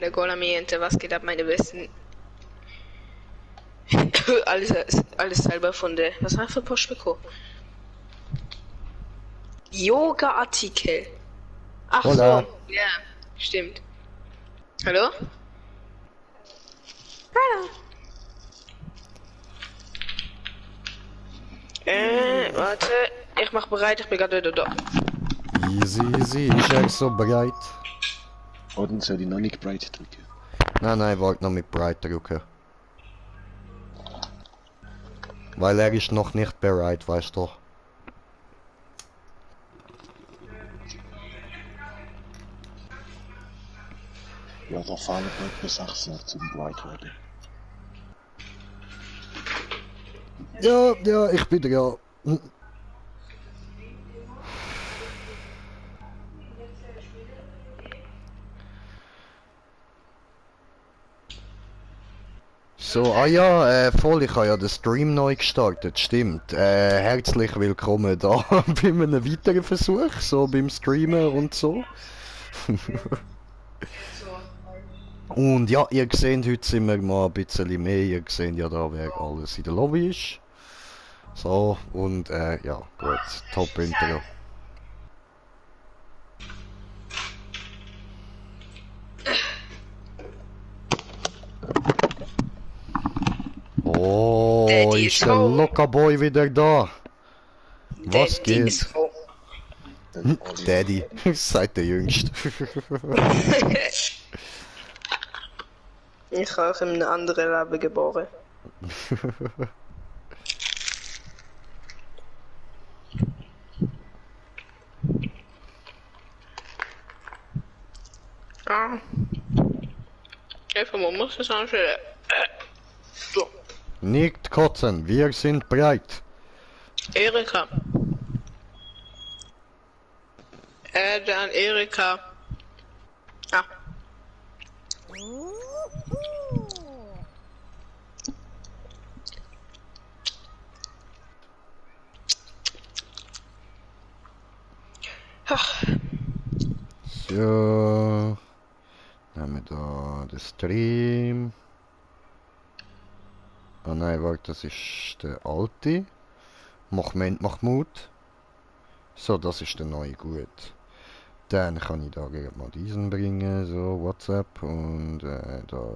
Der Golamiente, was geht ab, meine Besten? alles selber von der. Was war für Post bekommen? Yoga-Artikel. Ach Hola. so, ja, stimmt. Hallo? Hallo. Warte, ich mach bereit, ich bin gerade wieder da. Easy, easy, ist er so bereit? Oder soll ich noch nicht breit drücken? Nein, wollte noch mit breit drücken. Weil er ist noch nicht bereit, weißt du. Ja, da fehlen noch etwa 6 noch zum breit werden. Ja, ich bin ja. So, voll, ich habe ja den Stream neu gestartet, stimmt. Herzlich willkommen da bei einem weiteren Versuch, so beim Streamen und so. Und ja, ihr seht, heute sind wir mal ein bisschen mehr, ihr seht ja da, wer alles in der Lobby ist. So, und ja, gut, top Intro. Oh, ist der Lockerboy wieder da? Was geht? Daddy, seid der Jüngste. Ich habe auch in einem anderen Leben geboren. Ah. Einfach mal muss es anstellen. So. Nicht kotzen, wir sind bereit. Erika. Dann Erika. Ah. Ach. So. Nehmen wir da den Stream. Ah nein, warte, das ist der alte. Mahmoud. So, das ist der neue, gut. Dann kann ich da gleich mal diesen bringen, so WhatsApp und da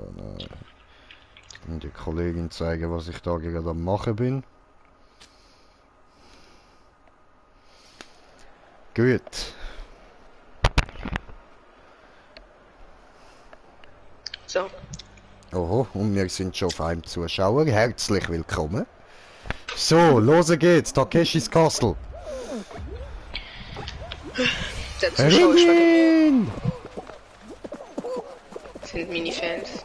der Kollegin zeigen, was ich da gerade am machen bin. Gut. So. Oho, und wir sind schon auf einem Zuschauer. Herzlich willkommen. So, los geht's, Takeshis Castle. Der Zuschauer ist Ringin! sind Mini-Fans.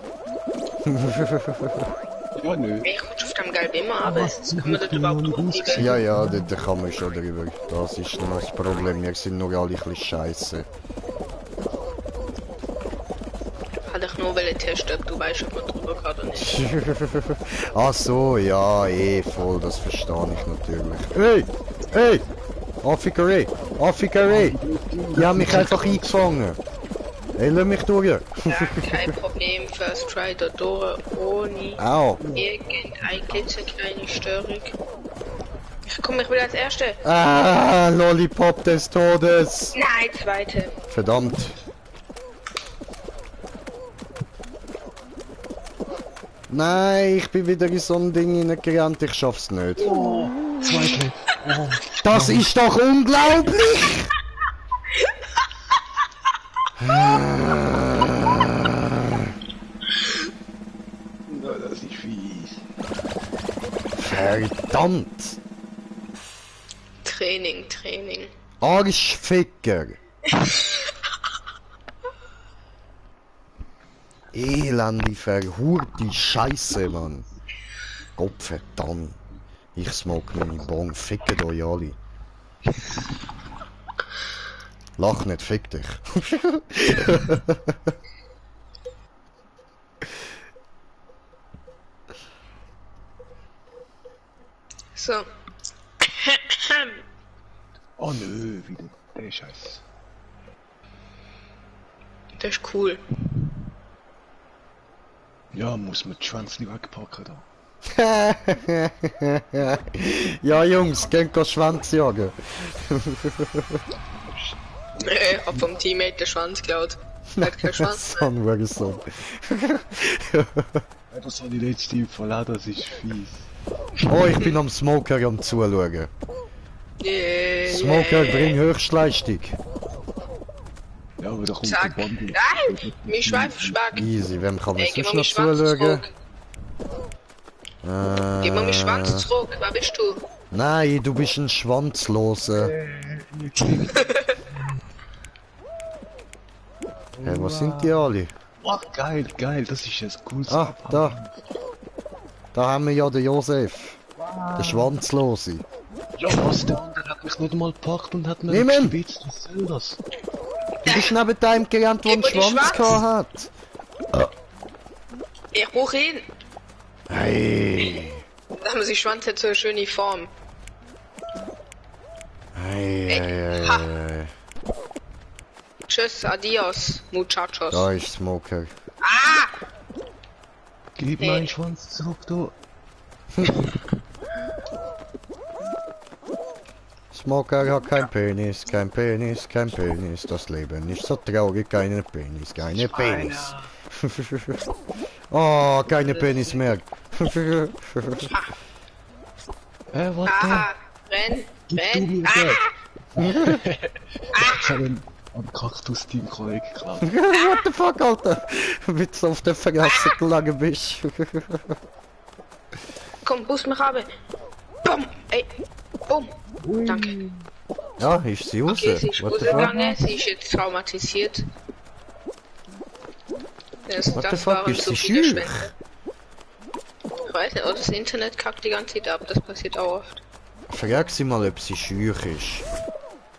Ja, nö. Ich rutsche auf dem Gelb immer, aber kann man das überhaupt draufbleiben? Ja, da kann man schon drüber. Das ist noch das Problem, wir sind nur alle ein bisschen scheiße. Hatte ich nur testen, ob du weißt, ob man drüber kann oder nicht. Ach so, ja, voll, das verstehe ich natürlich. Hey! Affikeré! Die haben mich einfach eingefangen. Hey, lass mich durch. Ja, kein Problem, First Try da durch, ohne irgendeine klitzekleine Störung. Ich will als Erste. Ah, Lollipop des Todes. Nein, Zweite. Verdammt. Nein, ich bin wieder in so ein Ding hineingerannt, ich schaff's nicht. Oh, Zweite. Oh. Das ist doch unglaublich! No, das ist fies. Verdammt! Training. Arschficker! Elende, verhurte Scheiße, Mann! Gottverdammt! Ich smoke meine Bon, fickt euch alle! Lach nicht, fick dich! So. Oh nö, wieder. Der Scheiß. Das ist cool. Ja, muss man die Schwänzchen wegpacken da. Ja Jungs, gehen Schwanz jagen. Ich hab vom Teammate den Schwanz geklaut. Hat keinen Schwanz mehr. Son, so. Das habe ich letztes Team verlassen, das ist fies. Oh, ich bin am Smoker am Zuschauen. Smoker bringt Höchstleistung. Ja, aber da kommt Zack. der Bundle. Nein! Mein Schweif ist weg. Easy, wem kann man Ey, gib sonst mir noch meinen Schwanz zuschauen? zurück. Gib mir meinen Schwanz zurück. Wer bist du? Nein, du bist ein Schwanzloser. Hey, was sind die alle? Oh, geil, geil, das ist ein cooles Ah, da. Da haben wir ja den Josef. Der Schwanzlose. Ja, was, der andere hat mich nicht mal gepackt und hat mir Nimm gespitzt, was soll das? Du bist neben deinem gelernt, der einen Gib mir die Schwanz Schwanz. gehabt hat. Ich brauche ihn. Hey. Da haben sie Schwanz hat so eine schöne Form. Hey, Ey, hey, ha. hey, hey. Tschüss, adios, muchachos. Da ist Smoker. Ah! Gib Hey. meinen Schwanz zurück, du. Smoker hat kein Penis, kein Penis, kein Penis. Das Leben ist so traurig, keine Penis, keine Penis. Oh, keine Penis mehr. Warte. Ah! Renn! Gib du Renn! mir Ah! Ich habe ihn am Kaktus-Team-Kollegen geklaut. What the fuck, Alter? Wie du auf der Vergasse gelangen bist. Komm, boost mich runter. Bumm! Ey! Bumm! Danke. Ja, ist sie raus. Okay, sie ist What the fuck? rausgegangen, sie ist jetzt traumatisiert. What the Das fuck, waren ist so sie viele schüch? Schwänze. Ich weiß nicht, oder das Internet kackt die ganze Zeit ab, das passiert auch oft. Frag sie mal, ob sie schüch ist.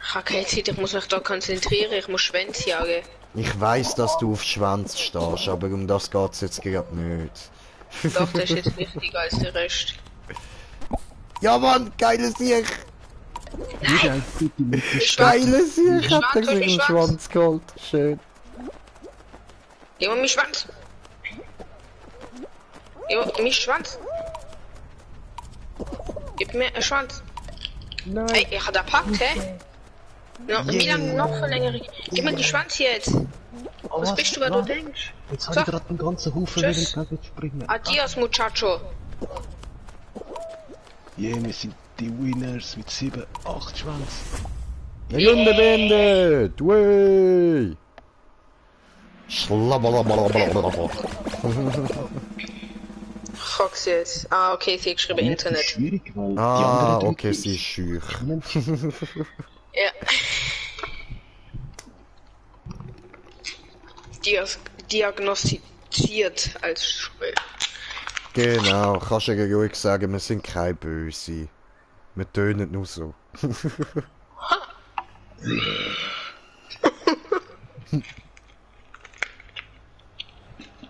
Ich habe keine Zeit, ich muss mich da konzentrieren, ich muss Schwänze jagen. Ich weiss, dass du auf Schwanz stehst, aber um das geht's jetzt gerade nicht. Doch, das ist jetzt wichtiger als der Rest. Ja Mann, geiles Sieg! Nein! Geiles Sieg! Hat er Schwanz, sich einen Schwanz. Schwanz geholt. Schön. Gib mir meinen Schwanz! Gib mir meinen Schwanz! Gib mir einen Schwanz! Nein. Ey, ich hab da packt, hä? No, wie lange noch verlängere ich? Gib mir den Schwanz jetzt! Oh, Was bist du, wer du denkst? Jetzt So. habe ich gerade einen ganzen Haufen Tschüss. wieder gegen springen. Adios, muchacho! Yeah, wir sind die Winners mit 7, 8 Schwanz. Die Runde beendet! Wey! Schlabbalabalabalabalabala. Fox jetzt. Ah, okay, sie hat geschrieben Das ist Internet. schwierig, weil die Ah, anderen okay, sie ist schüch. Ja. Diagnostiziert als schwul. Genau, kannst du ruhig sagen, wir sind keine Böse. Wir tönen nur so.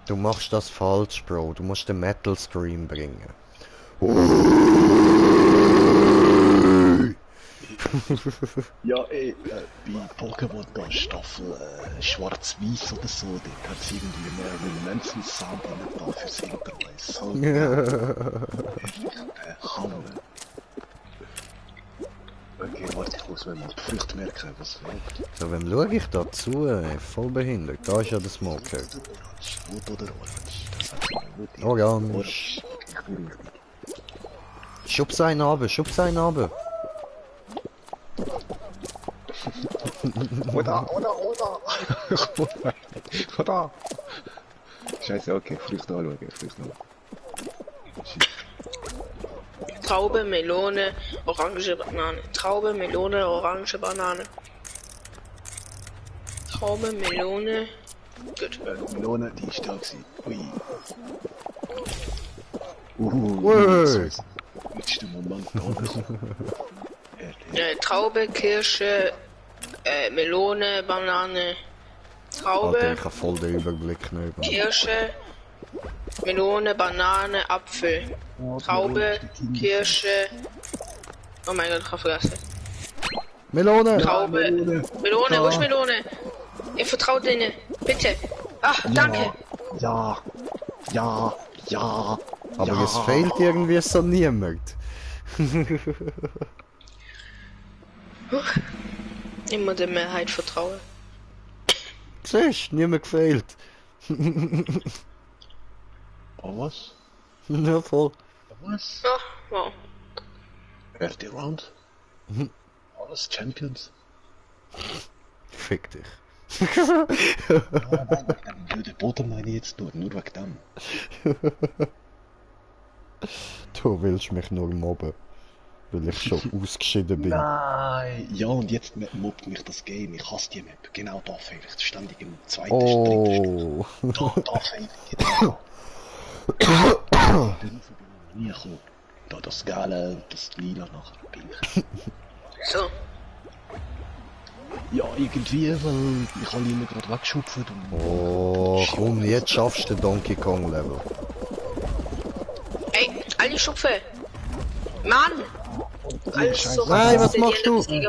Du machst das falsch, Bro. Du musst den Metal Scream bringen. Ja, ey, bei Pokémon da Staffel Schwarz-Weiß oder so, dort hat es irgendwie Marilyn Manson Sound und da fürs Intro. So, Hammer. Okay, warte, ich muss mir mal die Früchte merken, was läuft. So, wem schaue ich da zu? Voll behindert. Da ist ja der Smoker. Rot oder orange? Das hat schon gut. Orange. Richtig. Schub's einen runter, schub's einen runter. Oder. Oder. Scheiße, okay, Früchte anschauen, Früchte anschauen. Traube, Melone, Orange, Banane. Traube, Melone, Orange, Banane. Traube, Melone. Gut. Melone, die ist da gewesen. Ui. Ui. Letzter Moment da. Traube, Kirsche, Melone, Banane. Traube, Alter, ich hab voll den Überblick nicht. Kirsche, Melone, Banane, Apfel. Traube, Kirsche. Oh mein Gott, ich hab vergessen. Melone! Traube. Melone, wo ist Melone? Ich vertraue denen. Bitte. Ach, danke. Ja. Ja, ja. Aber ja. es fehlt irgendwie so niemand. Immer der Mehrheit vertrauen. Siehst du, niemand gefehlt. Oh, was? Ja, voll. Was? Ja, wow. Hört ihr Round? Alles Champions? Fick dich. Ja, nein, wegen dem blöden Boden meine ich jetzt nur wegen dem. Du willst mich nur mobben, weil ich schon ausgeschieden bin. Nein! Ja, und jetzt mobbt mich das Game. Ich hasse die Map. Genau da fehl ich. Ständig im zweiten, Oh. Da fehl ich. Genau. Darauf bin ich nie gekommen. Da das Gelbe und das Lila nachher bin ich. So. Ja, irgendwie, weil ich habe immer gerade weggeschupft und... Oh, komm, jetzt schaffst du den Donkey Kong Level. Ey, alle Schupfe! Mann! Alles so Nein, was machst du? Nein,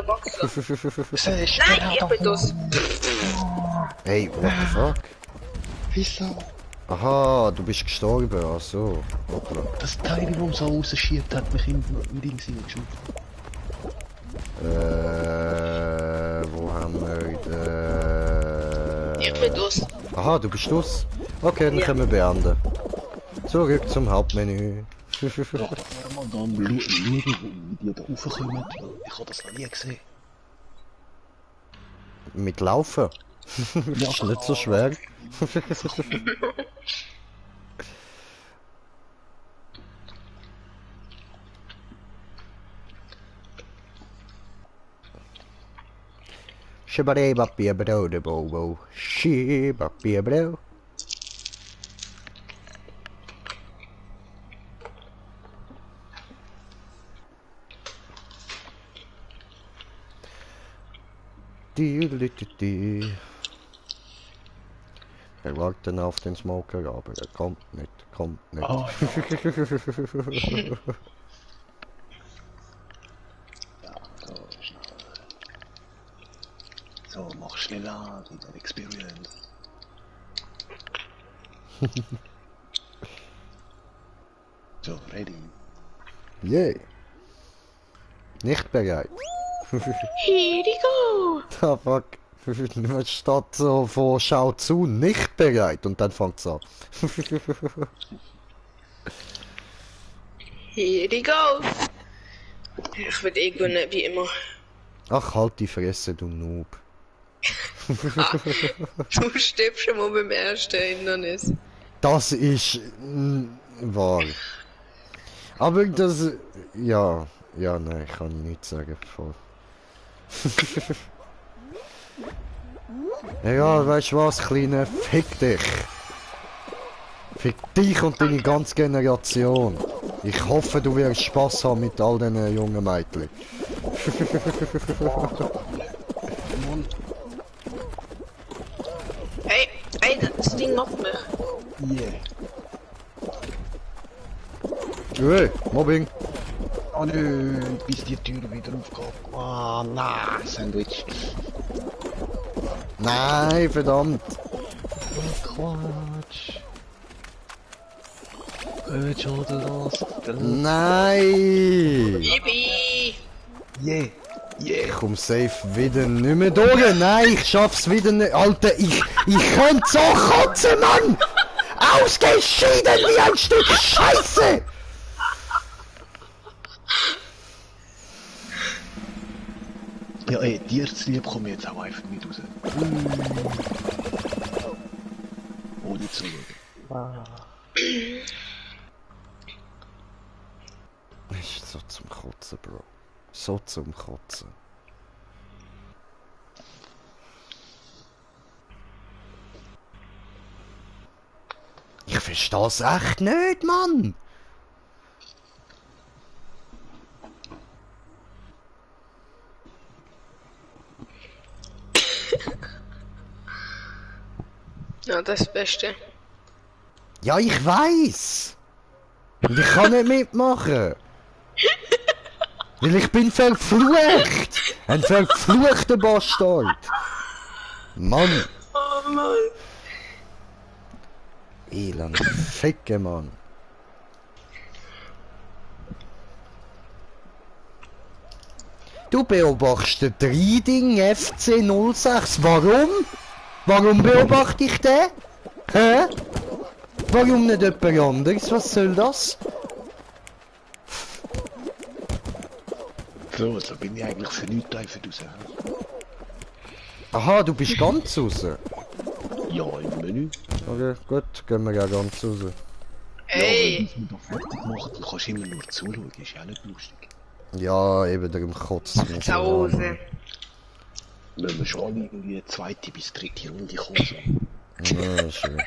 Nein, ich bin das. Hey, what the fuck? Wieso? Aha, du bist gestorben, ach so. Hoppla. Das Teil, das uns so rausschiebt, hat mich in Ding geschupft. Wo haben wir den... Ich bin das. Aha, du bist das? Okay, dann Ja. können wir beenden. Zurück zum Hauptmenü. Ja, da fahren wir dann schauen, wie die da raufkommen, weil ich habe das noch nie gesehen. Mit Laufen? Das ist nicht so schwer. Shibari-bappia-bro-de-bo-bo. Shibari-bro. Wir warten auf den Smoker, aber er kommt nicht, Ah, ja. Ja, so schnell. So, mach schneller, wieder Experience. So, ready. Yay. Nicht bereit. Here we go! Ah, fuck. Statt so von Schau zu, nicht bereit. Und dann fängt's an. Here we go! Ich bin irgendwo nicht wie immer. Ach, halt die Fresse, du Noob. Du stirbst schon mal beim ersten Hindernis. Das ist wahr. Aber das... Ja, nein, kann ich nicht sagen. Voll. Ja, weißt du was, Kleine? Fick dich. Fick dich und deine ganze Generation. Ich hoffe, du wirst Spaß haben mit all diesen jungen Mädchen. Hey, das Ding macht mich. Yeah. Hey, Mobbing. Oh nö, bis die Tür wieder aufgeht. Ah, nein, Sandwich. Nein, verdammt. Quatsch. Geht schon wieder los. Nein. Yippie! Yeah, yeah. Ich komm safe wieder nicht mehr durch. Nein, ich schaff's wieder nicht. Alter, ich könnte so kotzen, Mann! Ausgeschieden wie ein Stück Scheiße! Ja, ey, dir zu lieb kommen jetzt auch einfach nicht raus. Ohne zu schauen. Ist so zum Kotzen, Bro. So zum Kotzen. Ich versteh's echt nicht, Mann! Ja, das Beste. Ja, ich weiß! Und ich kann nicht mitmachen! Weil ich bin verflucht! Ein verfluchter Bastard! Mann! Oh Mann! Elend Ficke, Mann. Du beobachtest den Reading FC 06. Warum? Warum beobachte ich den? Hä? Warum nicht jemand anderes? Was soll das? So, also bin ich eigentlich für nichts einfach raus. Aha, du bist ganz raus. Ja, im Menü. Okay, gut, gehen wir ja ganz raus. Ey! Ja, wenn du fertig machst, du kannst immer nur zuschauen, ist ja auch nicht lustig. Ja, eben darum kotzt es mich so Hause. an. Wenn wir schon alle irgendwie zweite bis dritte Runde kommen. So. Ja, schön.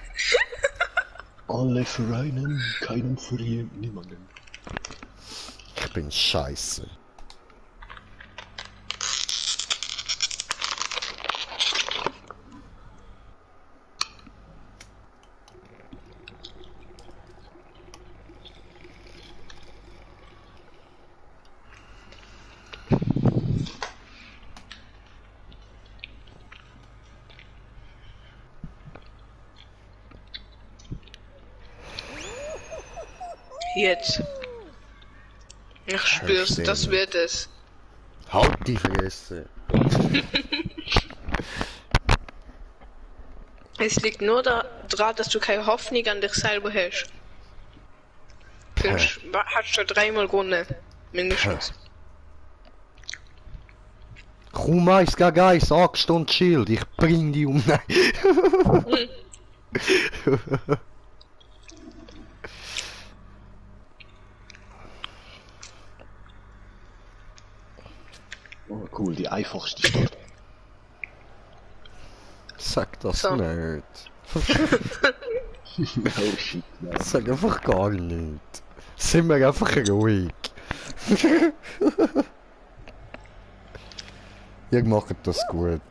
Alle für einen, keinen für niemanden. Ich bin scheiße. Jetzt. Ich spür's, das wird es. Halt die Fresse. Es liegt nur daran, dass du keine Hoffnung an dich selber hast. Du hast schon 3-mal gewonnen. Mindestens. Komm, Eis gegen Eis, Axt und Schild, ich bring die um. Nein. Oh cool, die einfachste Start. Sag das So. nicht. Oh shit, nein. Sag einfach gar nicht. Sind wir einfach ruhig. Ihr macht das gut.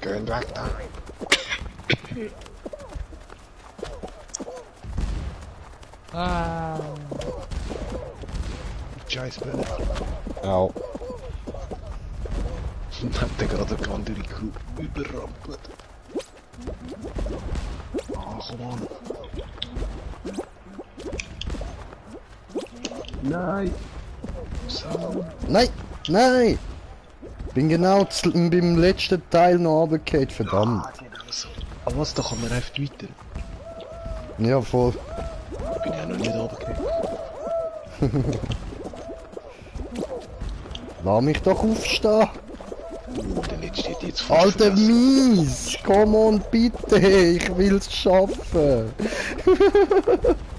Gehen weg da. Scheiß Bälle. Au. Hat der gerade eine andere Crew überrampelt. Ah, komm an. Nein. So. Nein! Nein! Bin genau beim letzten Teil noch runtergefallen, verdammt. Ah, genau so. Aber was, da kann man einfach weiter. Ja, voll. Bin ja noch nicht runtergegangen. Lass mich doch aufstehen! Der letzte hat jetzt Alter vergessen. Mies! Komm on, bitte! Ich will's schaffen! Go,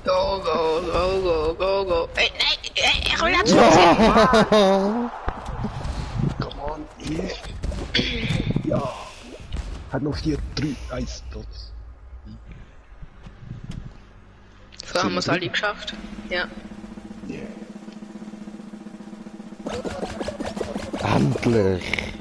go, go, go, go, go. Ey, nein, ich will jetzt Ja! Come on, ich. Ja. Hat noch 4, 3, 1, Dots. So haben wir es alle geschafft. Ja. Yeah. Endlich!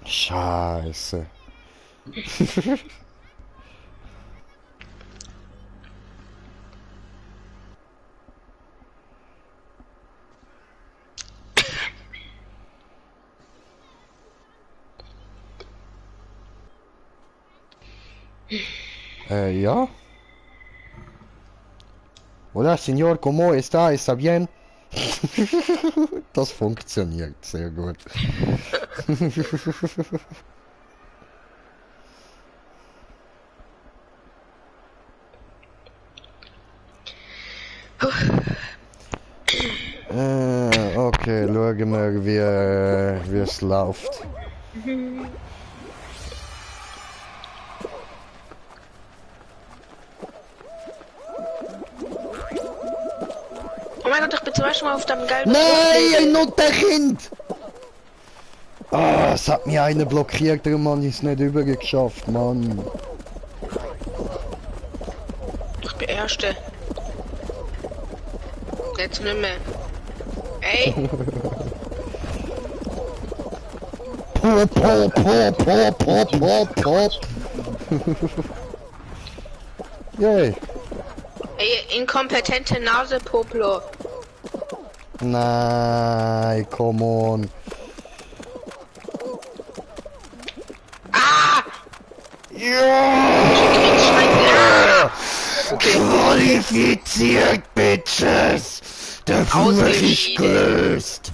Scheiße. Ja. Hola, Señor, ¿cómo está? ¿Está bien? Das funktioniert sehr gut. Okay, schauen wir, wie es läuft. Oh mein Gott, ich bin zum ersten Mal auf dem gelben Nein, noch der Kind! Ah, es hat mich einer blockiert, darum habe ich es nicht übergeschafft, Mann. Ich bin Erste. Jetzt nicht mehr. Ey! Pop, pop, pop, pop, pop, pop, pop. Yay. Ey, inkompetente Nase, Poplo. Nein, come on. Ah! Ja! Qualifiziert, Bitches! Der Fluch ist gelöst!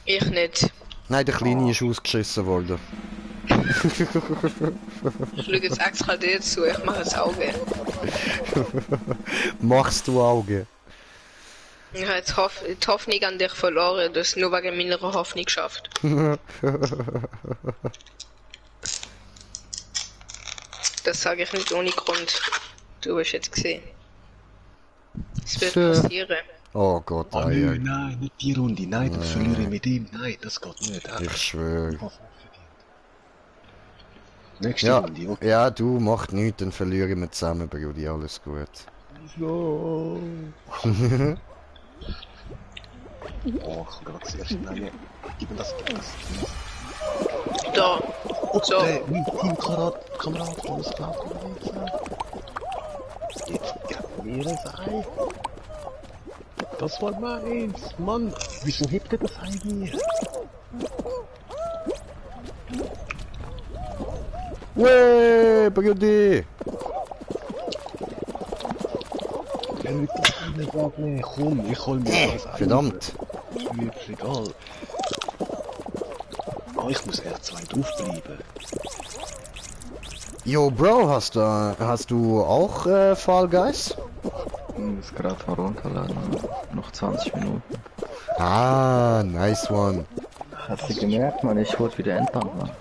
Ich nicht. Nein, der Kleine ist ausgeschissen worden. Ich schaue jetzt extra dir zu, ich mache das Auge. Machst du Auge? Ich habe jetzt die Hoffnung an dich verloren, du hast nur wegen meiner Hoffnung geschafft. Das sage ich nicht ohne Grund. Du hast jetzt gesehen. Es wird passieren. Oh Gott, oh, nö, nein, nicht die Runde, nein, dann verliere ich mit ihm, nein, das geht nicht. Ich schwöre. Nächste Runde, okay. Ja, du machst nichts, dann verlieren wir zusammen, Brudi, alles gut. So. Oh, ich kann gerade zuerst nein, gib mir das. Da. So. Mein Teamkamerad, alles klar, jetzt gib mir das Ei. Das war meins, Mann, wieso hebt ihr das Ei hier? Wee, Brudi! Komm, ich hol mir das Ei. Verdammt! Ist mir jetzt egal. Oh, ich muss R2 draufbleiben. Yo, Bro, hast du auch Fall Guys? Ist gerade herunterladen. Noch 20 Minuten. Ah, nice one. Hast du gemerkt, Mann? Ich wurde wieder entbannt, Mann.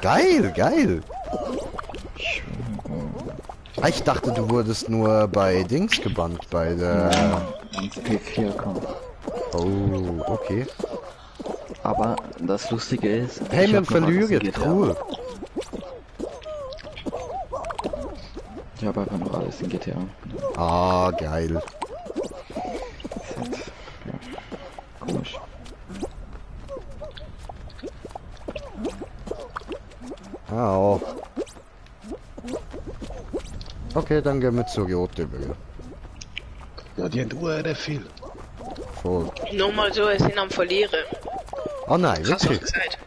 Geil, geil. Ich dachte, du wurdest nur bei Dings gebannt, bei der... Ans P4 kam. Oh, okay. Aber das Lustige ist... Hey, wir verlieren, cool. Ich habe einfach noch alles in GTA. Ah, geil. Ja, komisch. Ah, oh. Okay, dann gehen wir zur Jod über. Ja, die haben viel. Voll. Nur mal so, es sind am Verlieren. Oh nein, Hast du wirklich? gesagt?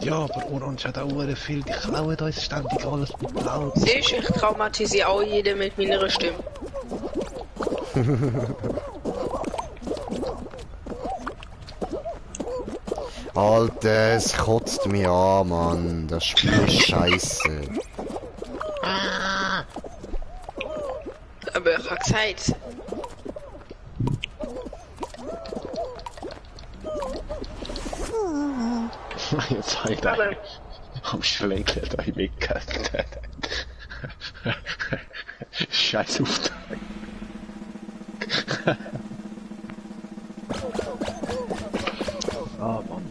Ja, aber Orange hat auch viel. Die klauen uns ständig alles mit Blau. Siehst du, ich traumatisiere auch jeden mit meiner Stimme. Alter, es kotzt mich an, Mann. Das Spiel ist scheiße. Ah. Aber ich hab gesagt. Jetzt halt ein. Am Schläger da weggehört. Scheiß Auftrag. Ah, Mann.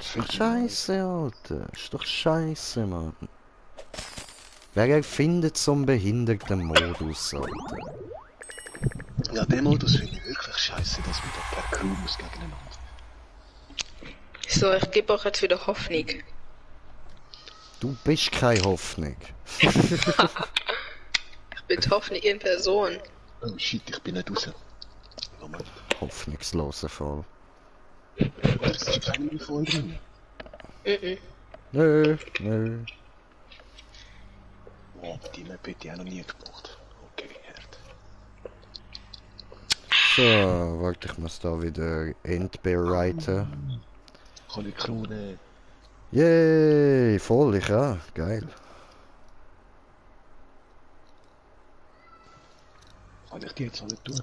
Ist doch scheiße, Alter. Ist doch scheiße, Mann. Wer findet so einen behinderten Modus, Alter? Ja, den Modus finde ich wirklich scheiße, dass wir da per Crew muss gegeneinander. So, ich gebe euch jetzt wieder Hoffnung. Du bist keine Hoffnung. Ich bin die Hoffnung in Person. Oh shit, ich bin nicht raus. Moment. Hoffnungsloser Fall. Das ist keine voll drin. Nö, nö. Oh, aber die Map hätte ich auch noch nie gemacht. Okay, hart. So, warte, ich muss da wieder entbereiten. Kann ich Krone. Yay, voll, ich auch. Geil. Kann ich die jetzt alle tun?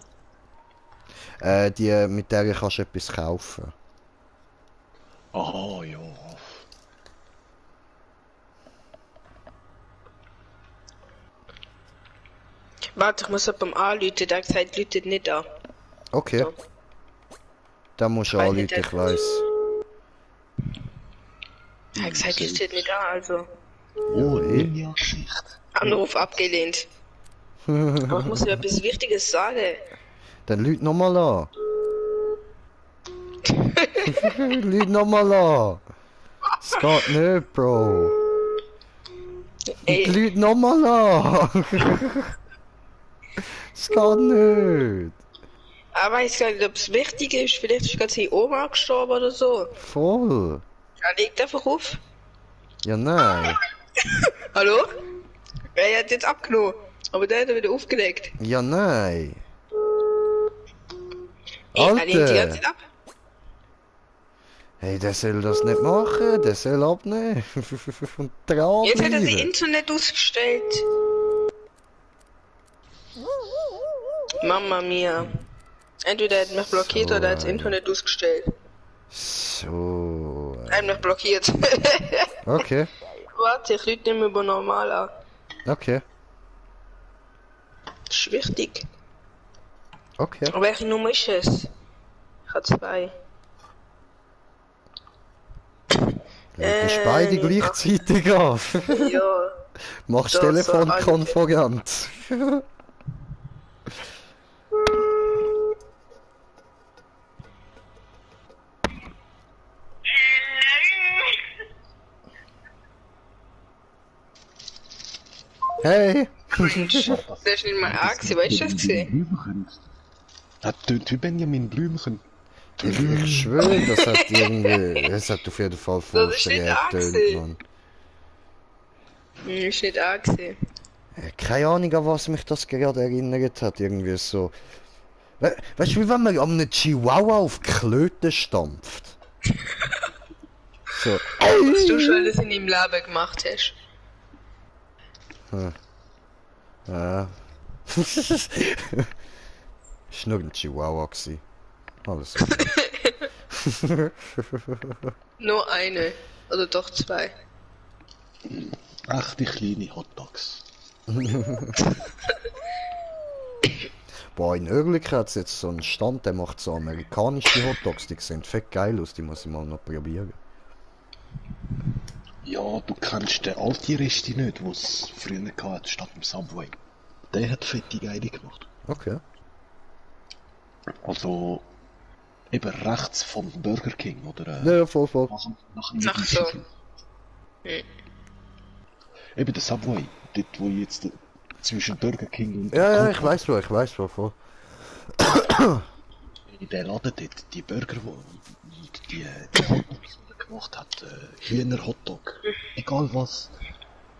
Die, mit der kannst du etwas kaufen. Aha, ja. Warte, ich muss jemandem anrufen, der hat gesagt, läutet nicht an. Okay. So. Da musst du anrufen, ich weiss. Er hat gesagt, läutet nicht an, also. Oh, Ninja-Geschichte. Anruf abgelehnt. Aber ich muss dir etwas Wichtiges sagen. Dann lüg nochmal an. Lüg nochmal an. Es geht nicht, Bro. Ey, Lüg nochmal an. Es geht nicht. aber ich weiß gar nicht, ob es wichtig ist. Vielleicht ist gerade seine Oma gestorben oder so. Voll. Ja, legt einfach auf. Ja, nein. Hallo? Er hat jetzt abgenommen. Aber der hat er wieder aufgelegt. Ja, nein. Ey, er lehnt die ganze Alter. Zeit ab. Hey, der soll das nicht machen. Der soll abnehmen. Und dran Jetzt hat er das bleiben. Internet ausgestellt. Mama mia. Entweder er hat mich blockiert oder er hat das Internet ausgestellt. So. Er hat mich blockiert. Okay. Warte, ich lüte nicht mehr über normal an. Okay. Das ist wichtig. Okay. Und welche Nummer ist es? Ich habe 2. Legst beide gleichzeitig auf. Ja. Machst Das, Telefonkonferenz. Hey. Das ist nicht mal A gewesen, weißt du das gesehen? Blümchen. Hat du Benjamin Blümchen? Ich schwöre, das hat irgendwie. Das hat auf jeden Fall voll Das ist nicht schräg gewesen. getönt, Mann. Ist nicht A gewesen. Keine Ahnung, an was mich das gerade erinnert hat. Irgendwie so. Weißt du, wie wenn man an einem Chihuahua auf die Klöte stampft? So. Was du schon alles in deinem Leben gemacht hast. Ja. Ist nur ein Chihuahua gsi. Alles gut. Nur eine. Oder doch 2. Ach, die kleine Hotdogs. Boah, in Oerlikon hat es jetzt so einen Stand, der macht so amerikanische Hotdogs, die sehen fett geil aus, die muss ich mal noch probieren. Ja, du kennst den alten Resti nicht, den es früher hatte, statt dem Subway. Der hat fette geile gemacht. Okay. Also, eben rechts vom Burger King, oder? Ja, voll. Nach Ach so. Eben der Subway, dort wo jetzt zwischen Burger King und... Ja, ich weiß wo, voll. In der Laden dort, die Burger, die Hotdogs, die er gemacht hat, Hühner-Hotdog, egal was.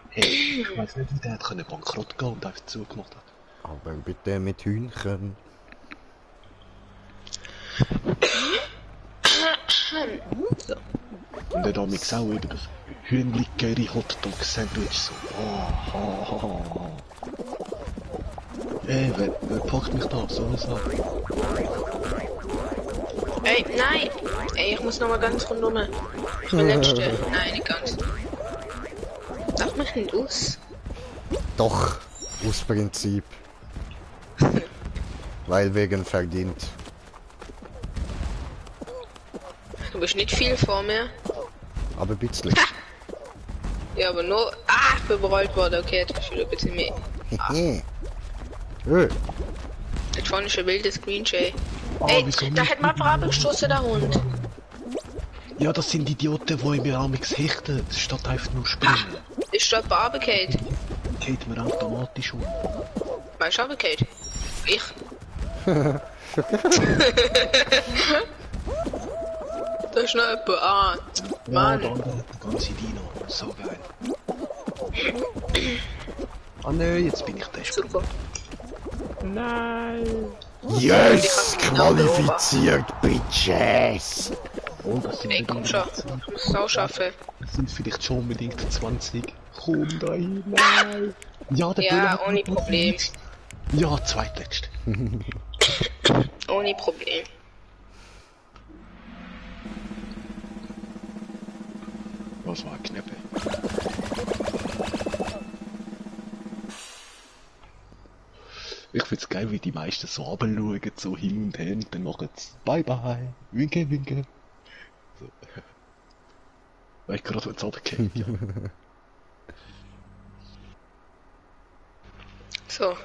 Hey, ich weiß nicht, wie der hat können bankrott gehen und einfach zugemacht hat. Aber bitte mit Hühnchen. So. Und der damals auch eben das Hühnli-Curry-Hotdog-Sandwich so. Oh. Ey, wer packt mich da auf so eine Sache? Ey, nein! Ey, ich muss nochmal ganz rundum. Ich bin letzte. Nein, nicht ganz. Darf mich nicht aus? Doch, aus Prinzip. Weil wegen verdient. Du bist nicht viel vor mir. Aber ein bisschen. Ja, aber nur... Ah, ich bin berollt worden. Okay, jetzt bist du wieder ein bisschen mehr. Jetzt vorne ist ein wildes Green Jay. Ey, wieso da nicht? hat man einfach abgestoßen, der Hund. Ja, das sind Idioten, die mir amigs hechten, statt einfach nur springen. Ist dort Barbecue? Geht mir automatisch um. Weißt du, Barbecue? Ich. Da ist noch jemand. Ah, Mann. Ja, der andere hat den ganzen Dino. So geil. Ah ne, jetzt bin ich der Spieler. Super. Yes! Qualifiziert, Bitches! Oh, das sind Ey, komm schon. Ich muss es auch schaffen. Das sind vielleicht schon unbedingt 20. Komm da hin, nein. Ja, der Böller Ja, hat ohne mich Problem. besiegt. Ja, zweitletzte. Ohne Problem. Was war Kneppe? Ich find's geil, wie die meisten so runterschauen, so hin und her, und dann machen sie Bye Bye, winke, winke. So. Weil ich gerade jetzt runtergeht, ja. So.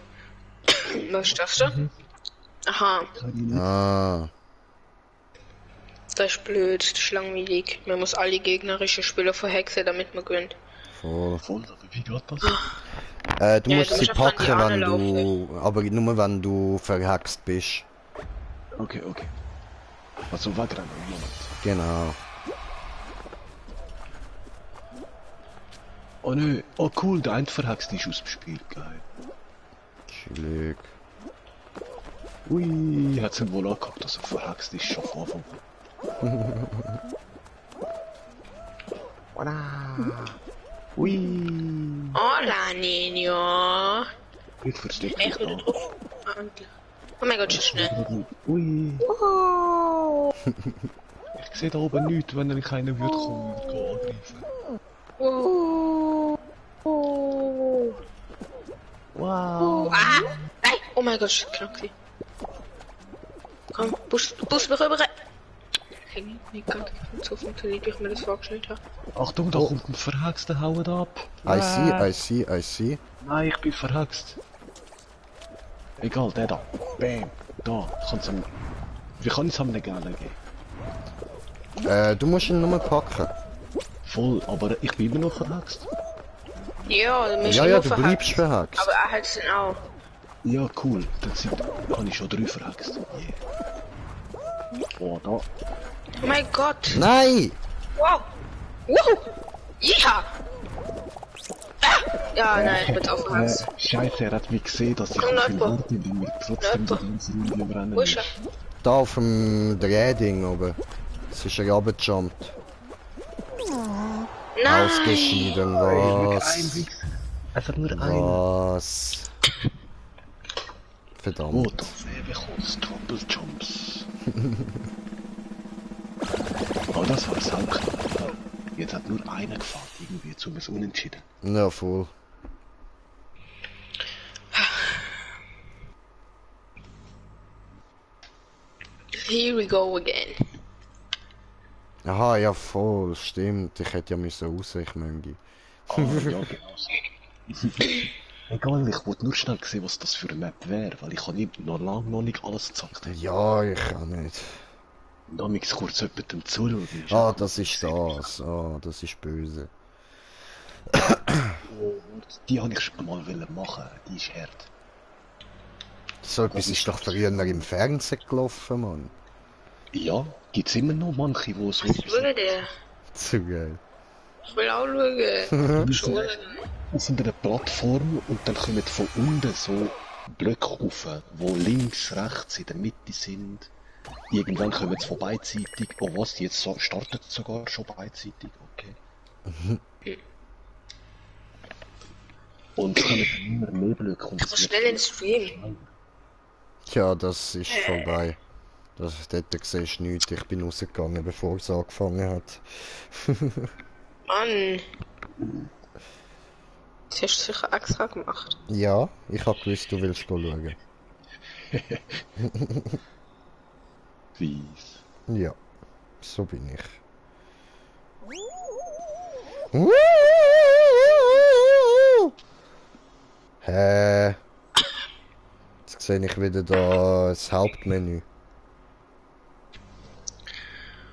Was schaffst du? Aha, Ah. das ist blöd, das ist langweilig. Man muss alle gegnerischen Spieler verhexen, damit man gewinnt. Voll. Voll, aber wie geht das? Du Ja, musst du sie musst einfach an die packen, wenn Arme du... Aber nur wenn du verhext bist. Okay, okay. Also wegrennen, Moment. Genau. Oh nö, oh cool, der eine verhext ist aus dem Spiel, geil. Chillig. Ui, hat's ihn wohl angehackt, dass er verhext ist, schon von Anfang an. Ui. Hola, Niño. Nicht versteckt. Echt wieder drauf. Ah, endlich. Oh mein Gott, so schnell. Ui. Wow. Ich sehe da oben nichts, wenn er keiner würde kommen und angreifen. Wow. Wow. Ah, nein. Oh mein Gott, das ist knapp. Komm, Bus mich rüber. Ich nicht ganz so funktioniert, wie ich mir das vorgestellt habe. Achtung, da kommt ein Verhexter, haut ab. I see. Nein, ich bin verhext. Egal, der da. Bam. Da, kannst du ihm... Wie kann ich es ihm nicht gerne geben? Du musst ihn nur packen. Voll, aber ich bin immer noch verhext. Ja, du musst Ja, nur du verhaken. bleibst verhext. Aber er hat es dann auch. Ja, cool. Dann habe ich schon 3 verhext. Yeah. Oh, da. Oh mein Gott. Nein! Wow. Wow. Ja. Ah. Ja, nein, ich bin aufgehakt. Scheiße, er hat mich gesehen, dass ich Komm, auf ihn Leute. warte und mir trotzdem die ganze Runde im Rennen Wo ist er? Da auf dem Drehding oben. Es ist er runtergejumpt. Nein. Ausgeschieden, was? Es hat nur einen. Was? Oh, Verdammt. da bekommst Trouble Jumps. Oh, das war es auch knapp. Jetzt hat nur einer gefahren, irgendwie zum Unentschieden. Ja, voll. Here we go again. Aha, ja voll, stimmt. Ich hätte ja müssen raus, ich möchte. Ah, ja, genau so. Egal, ich wollte nur schnell sehen, was das für eine Map wäre, weil ich habe noch nicht alles gezockt. Ja, ich kann nicht. Da mich kurz jemandem zuschauen. Ah, das ist das. Ah, das ist böse. Die habe ich schon mal machen, die ist hart. So etwas ist doch früher im Fernsehen gelaufen, Mann. Ja, gibt's immer noch manche, die so... Schau dir. Zu geil. Ich will auch schauen. Schon. Wir sind eine Plattform und dann kommen von unten so Blöcke rauf, wo links, rechts in der Mitte sind. Irgendwann kommen sie von beidseitig. Oh was, jetzt startet sogar schon beidseitig, okay. Und es kommen immer mehr Blöcke. Und Ich muss schnell ins Stream. Ja, das ist vorbei. Dort siehst du nichts. Ich bin rausgegangen, bevor es angefangen hat. Mann. Das hast du sicher extra gemacht. Ja, ich hab gewusst, du willst schauen. Fies. Ja, so bin ich. Hä? Jetzt sehe ich wieder da das Hauptmenü.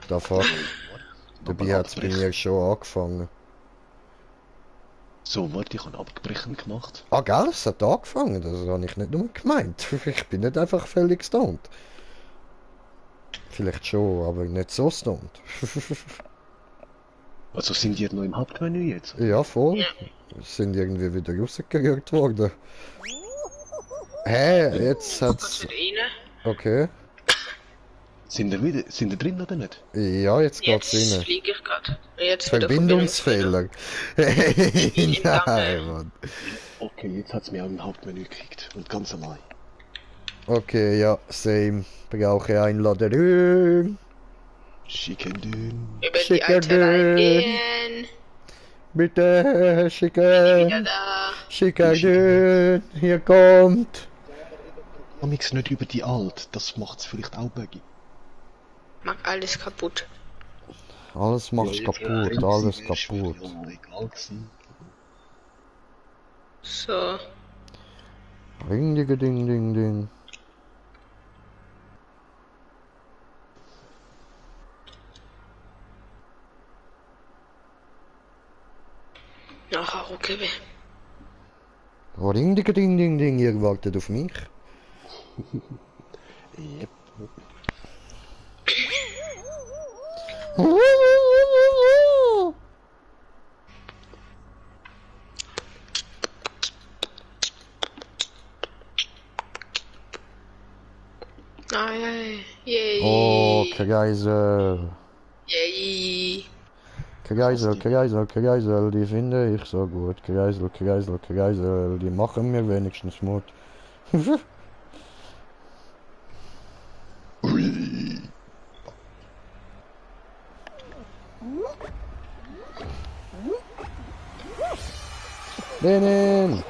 Da fuck. Dabei hat es bei mir schon angefangen. So, warte, ich habe abgebrechen gemacht. Ah, gell? Es hat angefangen. Das habe ich nicht nur gemeint. Ich bin nicht einfach völlig stoned. Vielleicht schon, aber nicht so stoned. Also sind die noch im Hauptmenü jetzt? Ja, voll. Sind irgendwie wieder rausgerührt worden. Hä? Jetzt hat's... Okay. Sind die drin oder nicht? Ja, jetzt geht's Jetzt rein. fliege ich gerade. Jetzt wieder Verbindungsfehler. Nein, Danke. Mann. Okay, jetzt hat es mir auch im Hauptmenü gekriegt. Und ganz allein. Okay, ja, same. Brauche Einladung. Chicken Dün. Über die Schicker alte Dön. gehen. Bitte, Wieder schicken. da. Schicken. Hier kommt. Amix nicht über die Alt. Das macht's vielleicht auch buggy. Mach alles kaputt. Alles macht kaputt, alles kaputt. Ja, egal gewesen. So. Ding, ding, ding, ding, ding. Ach, okay. Oh, ding, ding, ding, ding, ding, ihr wartet auf mich. Yep. Nein, yay. Oh, Kreisel. Yay. Kreisel, Kreisel, Kreisel, die finde ich so gut. Kreisel, Kreisel, Kreisel, die machen mir wenigstens Mut. Ui. Lenin!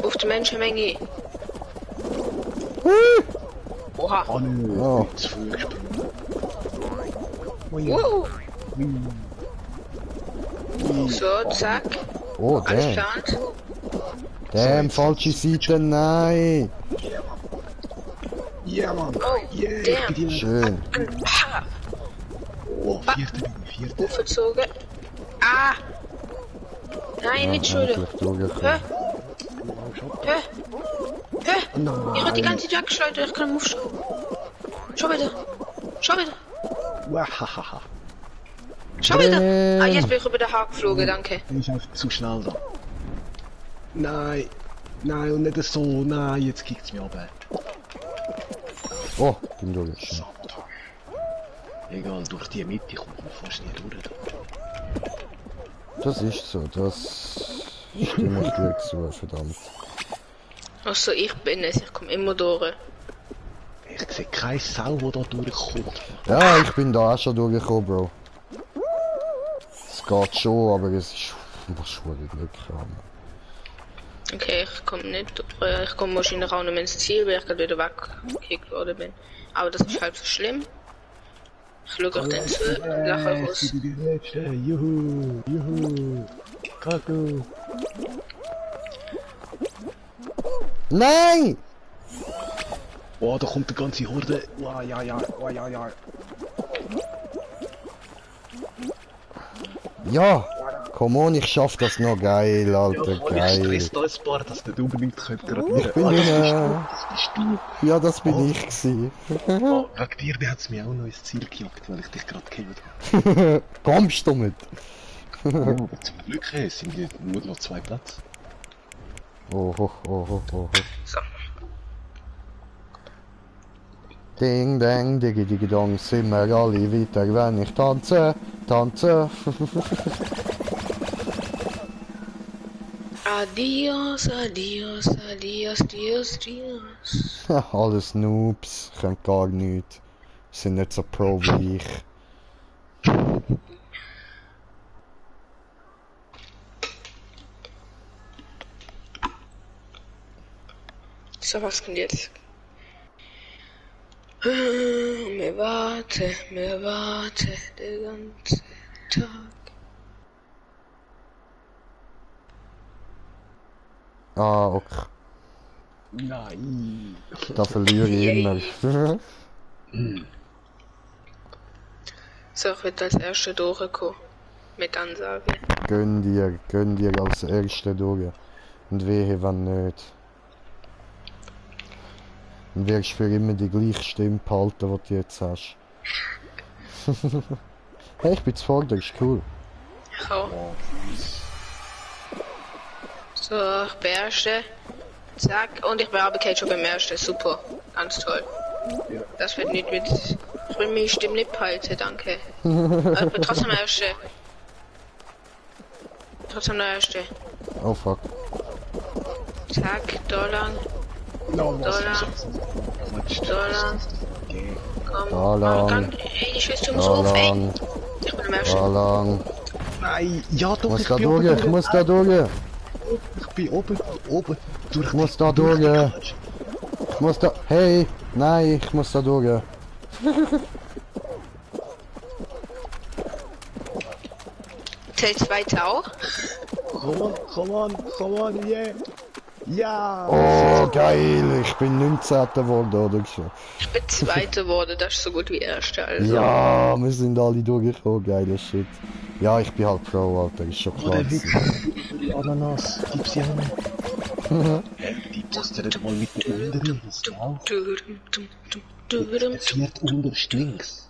Auf die Menschenmenge. Oha. Oh nö, Oh. zu früh gespielt. Wow. So, zack. Oh, Alles damn. plant. Damn, falsche Seite, nein! Ja, Mann. Oh, Yeah, damn. die Schön. Ha. Oh, vierte. Aufgezogen. Ah. Nein, nicht schon. Endlich Hä? durchgekommen. Hä? Hä? Nein. Ich hab die ganze Zeit geschleudert, ich kann aufschauen. Schau wieder. Schau wieder. Wahahaha. Schau wieder. Ah, jetzt bin ich über den Haken geflogen, danke. Ich bin einfach zu schnell da. Nein. Nein, und nicht so. Nein, jetzt kickt's mich ab. Oh, bin durch. Sabotage. Egal, durch die Mitte kommt man fast nicht durch. Das ist so, das stimme ich dir zu, verdammt. Achso, ich bin es, ich komme immer durch. Ich sehe keine Sau, die da durchkommt. Ja, ich bin da auch schon durchgekommen, Bro. Es geht schon, aber es ist wahrscheinlich Glück haben. Okay, ich komme nicht durch. Ich komme wahrscheinlich auch nicht mehr ins Ziel, weil ich gerade wieder weggekickt worden bin. Aber das ist halb so schlimm. Ich schaue euch dann zu, lache raus. Ich bin die Letzte. Juhu, juhu. Kaku. Nein! Oh, da kommt die ganze Horde. Oh, ja, ja, oh, ja, ja. Ja! Come on, ich schaff das noch geil, Alter, Ja, voll, ich geil. stress da ein paar, dass der unbedingt gradieren Ich bin drin. Das bist du. Ja, das bin ich gsi. Oh, wegen dir, der hat's mir auch noch ins Ziel gejagt, weil ich dich gerade gekillt habe. Kommst du mit? Oh, zum Glück sind hier nur noch 2 Plätze. Oh, oh, oh, oh, oh. So. Ding, dang, digi, digi, dong, sind wir alle weiter, wenn ich tanze, tanze. Adios, adios, adios, adios, adios. Alles Noobs, können gar nichts. Sind nicht so pro wie ich. So, was kommt jetzt? Mir warte der ganze Tag. Ah, okay. Nein. Da verliere ich immer. So, ich will als Erster durchkommen. Mit Ansage. Gönn dir als Erste durch. Und wehe, wenn nicht. Dann wirst du für immer die gleiche Stimme behalten, die du jetzt hast. Hey, ich bin zuvorderst, cool. Ich auch. So, ich bin Erster. Zack, und ich bin aber schon beim Ersten. Super, ganz toll. Das wird nicht mit... Ich will meine Stimme nicht behalten, danke. Aber ich bin trotzdem Erster. Trotzdem der Erste. Oh fuck. Zack, da lang. No, Da lang. Da lang. Komm, Da lang. Gang. Ey, die Schüsse muss Da auf, ey. lang, Ich bin am da Ersten. lang. Nein, ja Ich doch, muss da bin durch, ich muss da durch. Ich bin oben, durch Ich muss da durch. Ich muss da... Hey! Nein, ich muss da durch. Zählt weiter auch? Come on, yeah. Ja! Oh, geil, ich bin 19. geworden, oder so. Ich bin Zweiter geworden, das ist so gut wie Erster, also. Ja, wir sind alle durchgekommen, geiler Shit. Ja, ich bin halt Pro, Alter, ist schon Oh, klar. der Wichser. Die Ananas. Gib sie an. Die postet mal mit der unteren. Das auch. Es wird unterst links.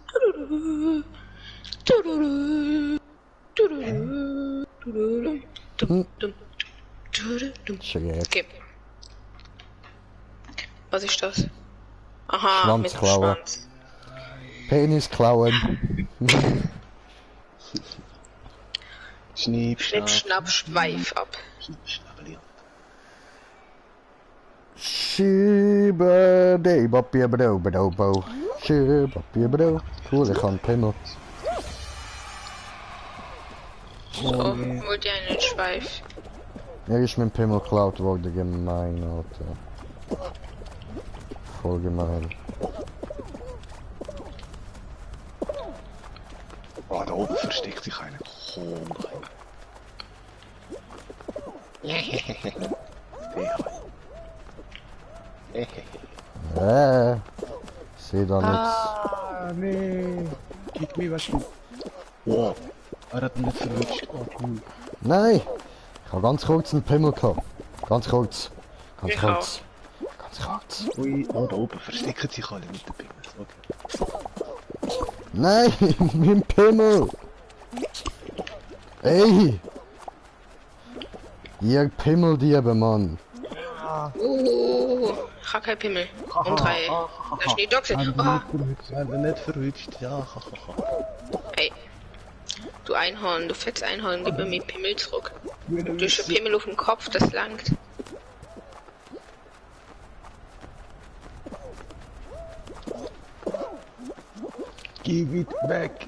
Schräg. Okay. Was ist das? Aha, Schwanz mit dem klauen. Schwanz. Penis klauen. Schnipp, Schnipp, schnapp, schweif ab. Schnappeli. Schiebe, de Papier, bro, bro, bro. Schiebe, Papier, bro. Cool, ich kann Pimmel. So, holt ihr einen Schweif. Er ist mit dem Pimmel geklaut worden, gemein, Alter. Voll gemein. Oh, da oben versteckt sich einer. Seh da nix. Ah, nee. Gib mir was du. Wow. Er hat mich nicht verwünscht. Oh, cool. Nein! Ich habe ganz kurz einen Pimmel gehabt. Ganz kurz. Ganz Ich kurz. Ganz kurz. Ui, oh, da oben verstecken sich alle mit den Pimmels. Okay. Nein! Mit dem Pimmel! Ey! Ihr Pimmeldiebe, Mann! Ich hab kein Pimmel. Um 3. Da ist die Doxe. Nicht verwünscht, ja. Ey. Du Einhorn, du fettes Einhorn, gib mir mit Pimmel zurück. Du hast schon Pimmel auf dem Kopf, das langt. Give it back,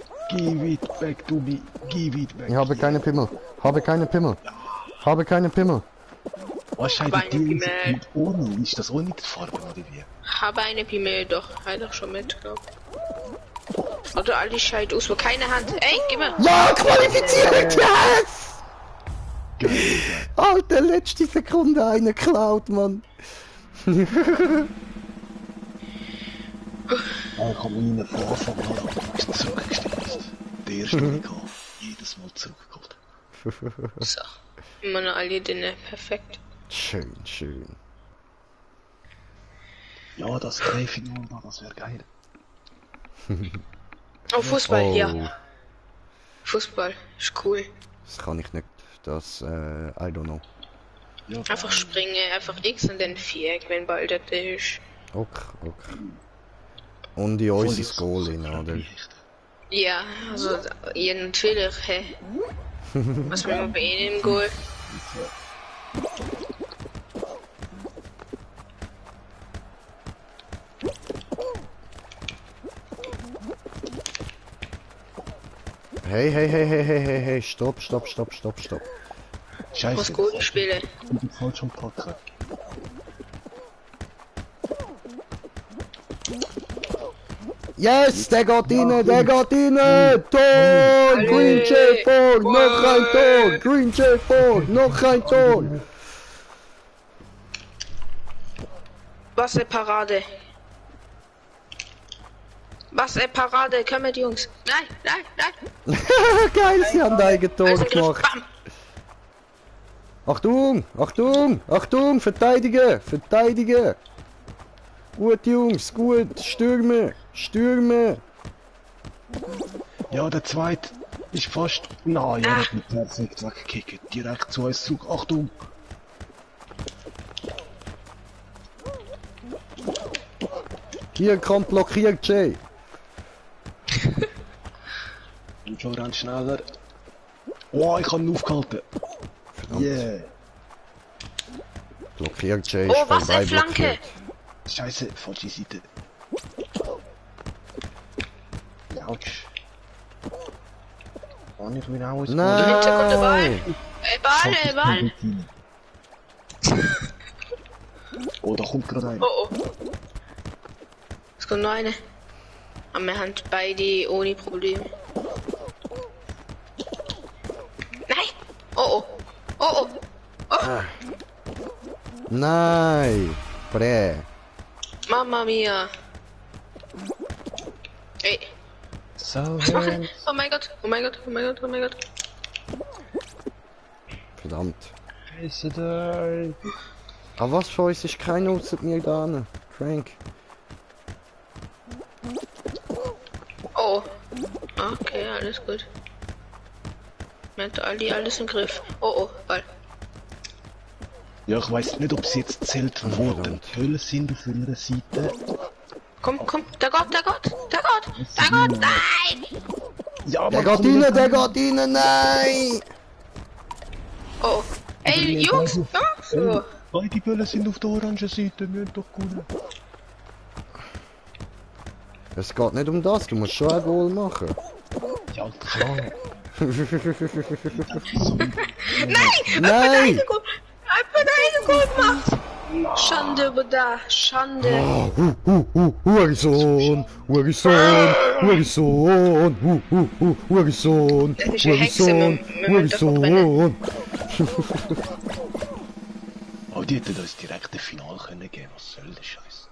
to me, give it back. Ich habe keine Pimmel. Habe keine Pimmel. Habe keine Pimmel. Wahrscheinlich Meine die Pimmel. mit ohne, ist das ohne die Farbe oder wie? Habe eine Pimmel, doch. Halt doch schon mit, glaub. Oder all die Scheit aus, wo keine Hand. Ey, gib mir. Ja, qualifiziert! Yes! Geil. Alter, letzte Sekunde eine klaut, Mann. Ich habe meine von Anfang an ist zurückgestellt. Der erste Egal. Jedes Mal zurückgeholt. So. Immer noch alle Dinge. Perfekt. Schön, schön. Ja, das Drei-Final da, das wäre geil. Oh, Fußball, Oh. ja. Fußball, ist cool. Das kann ich nicht. Das, I don't know. Ja, Einfach springen, einfach X und dann Viereck, wenn bald das ist. Okay. Und die uns ist Goal in, oder? Ja, also, ja, natürlich, hä. Was will man bei Ihnen im Goal? Hey, stopp. Ich Scheiße. muss Goal spielen. Ich bin falsch am Packen. Yes, der geht rein, Tor, Green J Ford, noch ein Tor, Green J Ford, noch ein Tor. Was eine Parade. Was eine Parade, kommt Jungs. Nein. Geil, sie haben ein Eigentor Also, gemacht. Bam. Achtung, verteidigen. Gut, Jungs, gut, stürmen. Ja, der zweite ist fast... Nein, er hat mich perfekt weggekickt. Direkt zu uns zurück. Achtung! Hier kommt blockiert, Jay. Und schon rennt schneller. Oh, ich habe ihn aufgehalten. Yeah. Blockiert, Jay, Oh, was eine Flanke. blockiert. Scheiße, falsche Seite. Autsch. Kann ich mir auch ins Hintergrund der Ball. Nein! Ball. Oh, da kommt gerade einer. Oh. Es kommt noch eine. Aber wir haben beide ohne Probleme. Nein! Oh. Nein! Prä! Mamma mia! Ey! So, Was mache ich? Oh mein Gott! Oh mein Gott! Oh mein Gott! Oh mein Gott! Verdammt. Scheiße da. Aber was für uns ist kein außer mir da ne? Frank. Oh! Okay, alles gut. Mit Ali alles im Griff. Oh oh, Ball. Ja, ich weiß nicht, ob es jetzt zählt, wo die Höhlen sind auf einer Seite. Komm, komm, der Gott, der Gott, der Gott, der Gott, nein! Ja, Der geht rein, nein! Oh, ey, Jungs, so. Beide Bälle sind auf der orangen Seite, müssen doch gut. Es geht nicht um das, du musst schon ein Goal machen. Ja, klar. Nein! Nein! Einfach einen Goal gemacht! Schande über da, Schande! Hurensohn! Hurensohn! Hurensohn! Hurensohn! Das ist eine Hexe mit dem Hurensohn! Oh, die hätten uns direkt ein Finale können geben. Was soll der Scheiß?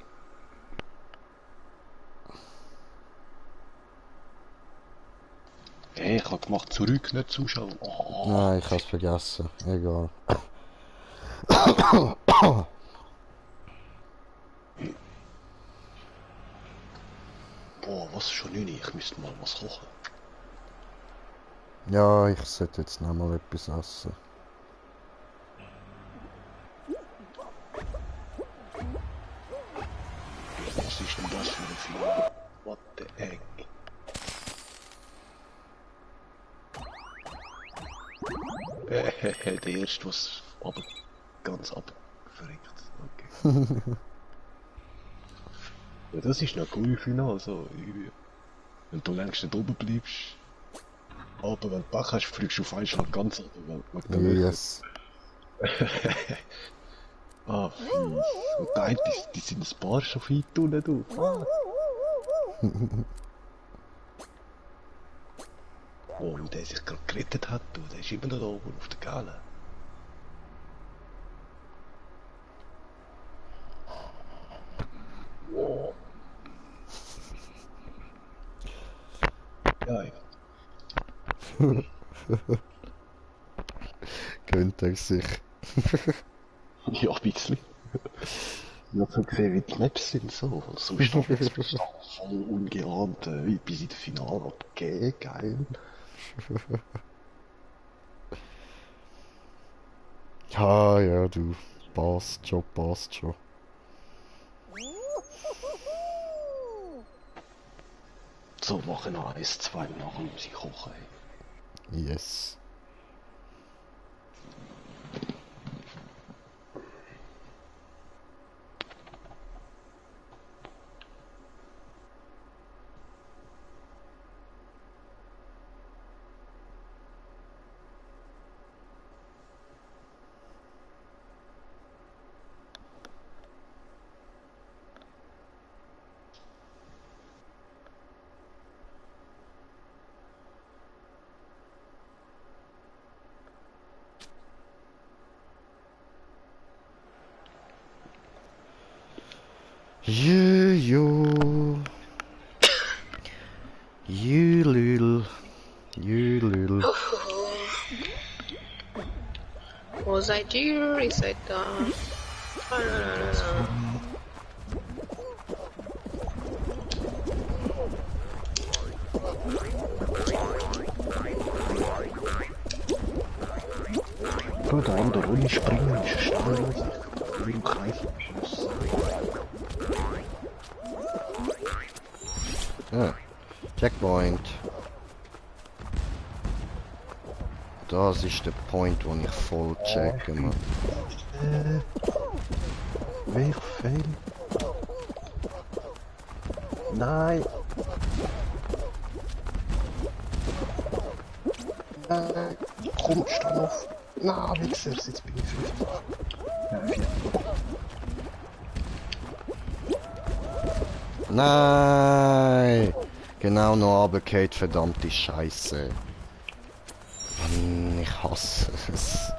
Hey, ich hab gemacht, zurück, nicht zuschauen. Oh. Nein, ich hab's vergessen. Egal. Boah, was schon nicht? Ich müsste mal was kochen. Ja, ich sollte jetzt noch mal etwas essen. Was ist denn das für ein Finale? What the heck? Der erste, was aber ganz abverrückt. Okay. Ja, das ist noch cool Finale, so. Wenn du längst nicht oben bleibst. Aber wenn du Pech hast, fliegst du auf einen Schlag ganz oben. Yes. Ah, fies. Und da, die sind ein paar schon weit unten, du. Ah. Oh, und der sich gerade gerettet hat, du, der ist immer noch da oben auf der Gale. Wow. Ja, ja. Gönnt er sich. Ja, ein bisschen. Ich hab so gesehen, wie die Maps sind, so. So ist das jetzt voll ungeahnt, wie bis in das Finale abgegeben, geil. Ja, ja, du. Passt schon, passt schon. So, machen noch 1, 2 nach und sie kochen. Yes. You little. Wo seid ihr? Ihr seid da. Gut, der andere Runde springen ist steinlos. Wie im Kreis. Ja. Checkpoint. Das ist der Point, wo ich voll checke, man. Wer fail? Nein! Nein! Komm, steh auf! Na, Wichser, jetzt bin ich 50. Ja, 4. Nein! Genau noch runtergefallen, verdammte Scheiße. Mann, ich hasse es.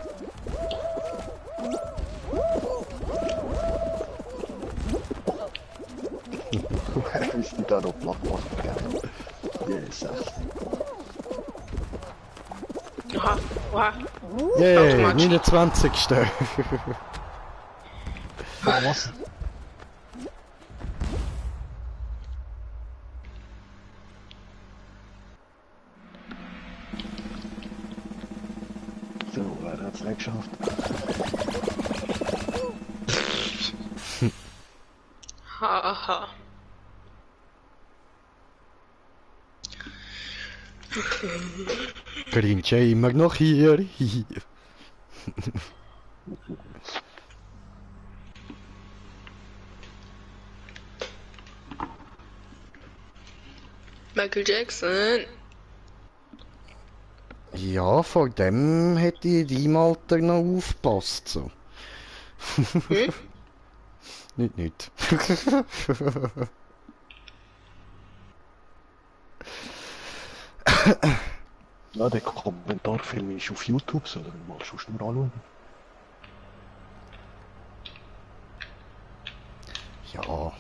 Hast du da noch platt gemacht? Yes, echt. Oha, oha. Yeah, Automatisch. 29. Ah, was? So, wer hat's nicht geschafft? Haha. Grinch immer noch hier. Michael Jackson. Ja, vor dem hätte ich in deinem Alter noch aufgepasst. So. Hm? Nicht. Ja, der Kommentarfilm ist auf YouTube, sollen wir mal schon nur anschauen. Ja.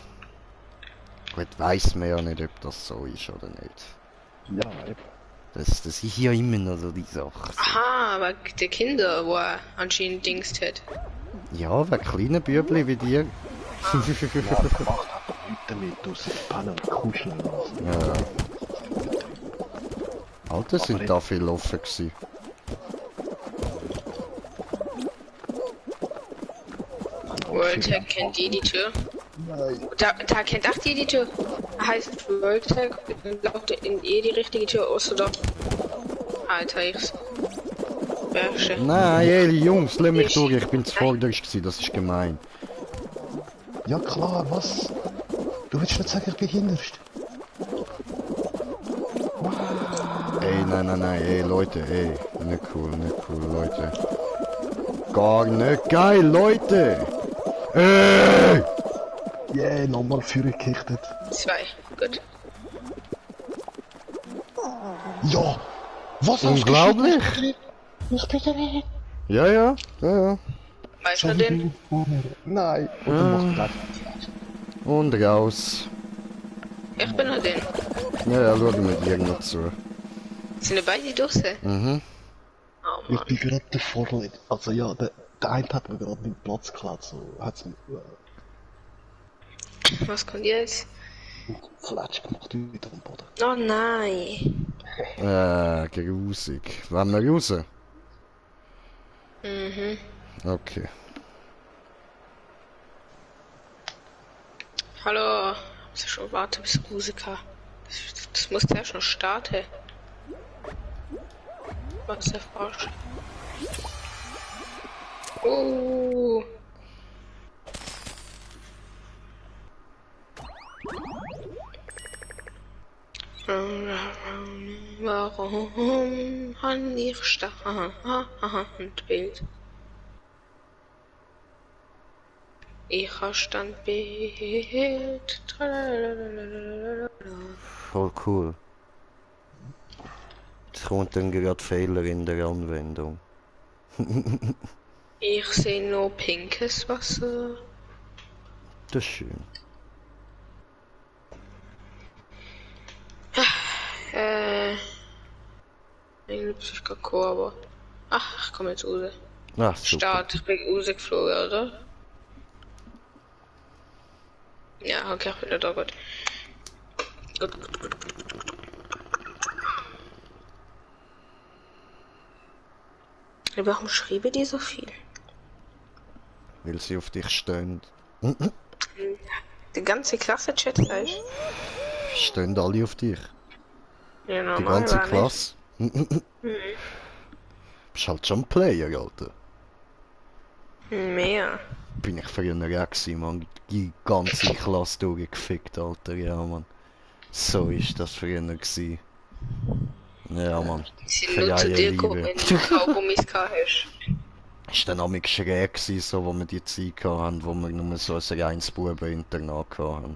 Gut, weiss man ja nicht, ob das so ist oder nicht. Ja, eben. Das ist ja immer noch so die Sache. So. Aha, aber der Kinder, wo er anscheinend Dingst hat. Ja, wer kleine Bübli wie dir. Ja, gemacht hat er nichts damit, aus dem Pennen und kuscheln lassen. Ja. Alter, sind da viel offen gewesen. World Tag kennt die Tür. Nein. Da kennt auch die Tür. Heißt World Tag und lauft in die richtige Tür aus, oder? Alter, ich's. Wäsche. Nein, Eli, Jungs, lass mich durch, ich bin zuvorderst gewesen, das ist gemein. Ja klar, was? Du willst nicht sagen, ich bin hinterst? Ey, nein, ey, Leute, ey. Nicht cool, Leute. Gar nicht geil, Leute! Ey! Yeah, nochmal Führer gerichtet. 2. Gut. Ja! Was Unglaublich! hast du Ich bin der Weg. Ja. Weißt du den? Nein. Und dann macht er Und raus. Ich bin noch den. Ja, schau mit dir noch zu. Sind wir beide draußen? Mhm. Oh Ich Mann. bin gerade der Vorletzte. Also ja, der eine hat mir gerade meinen Platz geklaut. So hat's mir Was kommt jetzt? Flatsch gemacht wieder am Boden. Oh nein. Grusig. Wollen wir raus? Mhm. Okay. Hallo. Muss ich schon warten bis Musiker. Das muss ja schon starten. Was ist der Frosch? Oh. Warum han ich Standbild? Ich habe Standbild. Voll cool. Es kommt dann gerade Fehler in der Anwendung. Ich sehe nur pinkes Wasser. Das ist schön. Eigentlich muss ich gerade kommen, aber. Ach, ich komme jetzt raus. Ah, super. Start, ich bin rausgeflogen, oder? Ja, okay, ich bin wieder da, gut. Gut. Warum schreiben die so viel? Weil sie auf dich stehen. Die ganze Klasse Chat gleich. Stehen alle auf dich. Ja, Die normal, ganze war Klasse. Bist halt schon ein Player, Alter. nicht. Mehr. Bin ich früher auch gewesen, man. Die ganze Klasse durchgefickt, Alter. Ja, man. So ist das früher gewesen. Ja, man. Sie sind nur zu dir gekommen, wenn du Kaugummis gehabt hast. Ist dann auch mit schräg gewesen, so, wo wir die Zeit hatten, wo wir nur so ein reines Buben-Internat hatten.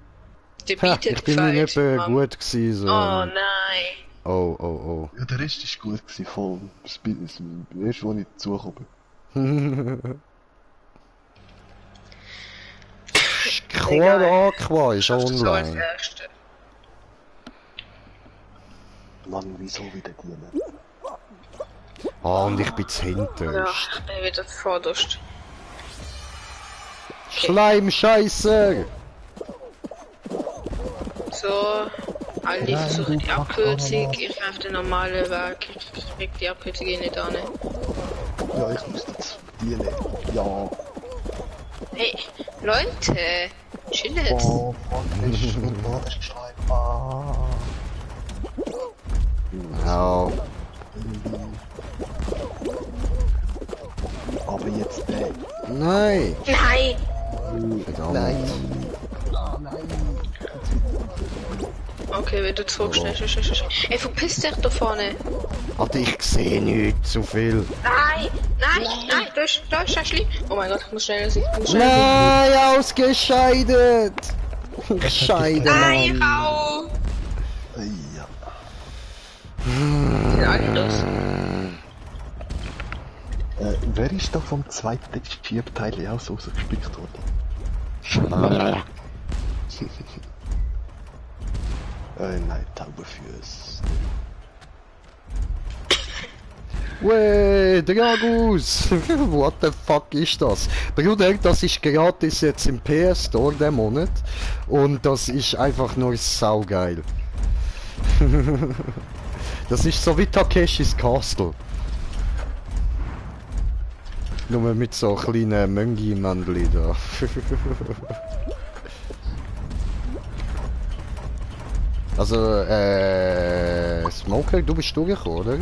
Der Ha, bietet ich bin nicht gut gewesen, so. Oh nein. Oh. Ja, der Rest ist gut gewesen, voll. Erst, wo ich dazugekommen Aqua ist Schaffst du so als online. Erste. bin. Mann, wieso wieder die nicht? Ah, und ich bin Ja, zuhinterst. er wird vorderst. Schleimscheißer! So, alle versuchen die Abkürzung, ich auf den normalen Weg, ich krieg die Abkürzung eh nicht an. Ja, ich muss jetzt die nehmen. Ja. Hey, Leute, chillt. Oh, fuck, ist schon mal der Schleim. Ah. Ja. Aber jetzt der. Nein! Nein! Verdammt. Okay, wieder zurück, schnell. Ey, verpiss dich da vorne! Alter, ich sehe nicht zu viel. Nein! Da ist das schlimm! Oh mein Gott, ich muss schneller sein, Nein, ausgescheidet! Ich scheide, Nein, Mann. Rau! Ja. Sind alle los? Wer ist da vom zweiten Schiebteil auch so rausgespickt worden? Nein, Taubenfüß. Wey, Dragus! What the fuck ist das? Bruder, das ist gratis jetzt im PS Store den Monat. Und das ist einfach nur saugeil. Das ist so wie Takeshis Castle. Nur mit so kleinen Möngi-Männchen da. Also, Smoker, du bist durchgekommen, oder?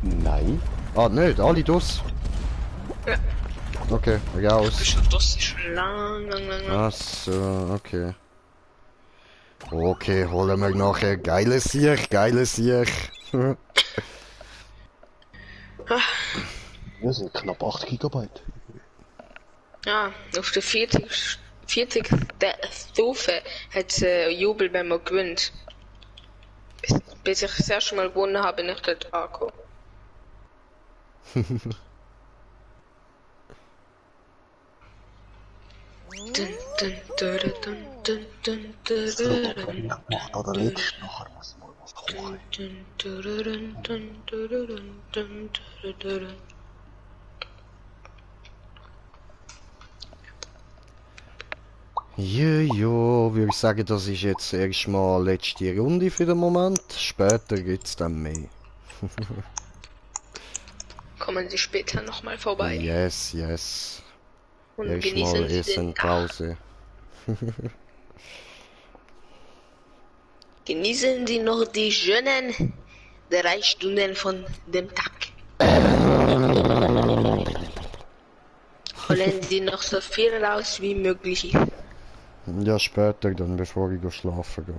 Nein. Ah, nicht, alle dus. Ja. Okay, raus. Das ist schon lang. Ach so, okay. Okay, holen wir nachher. Geiles Sieg. Wir sind knapp 8 GB. Ja, auf der 40. Stufe hat Jubel, wenn man gewinnt. Bis ich das erste Mal gewonnen habe, bin ich dort angekommen. Oder letztes nachher was kochen. Jojo, würde ich sagen, das ist jetzt erstmal letzte Runde für den Moment. Später gibt's dann mehr. Kommen Sie später nochmal vorbei. Yes. Und Erstmal genießen Sie Essen, den Tag. Pause. Genießen Sie noch die schönen 3 Stunden von dem Tag. Holen Sie noch so viel raus wie möglich. Ja, später dann, bevor ich schlafen gehe.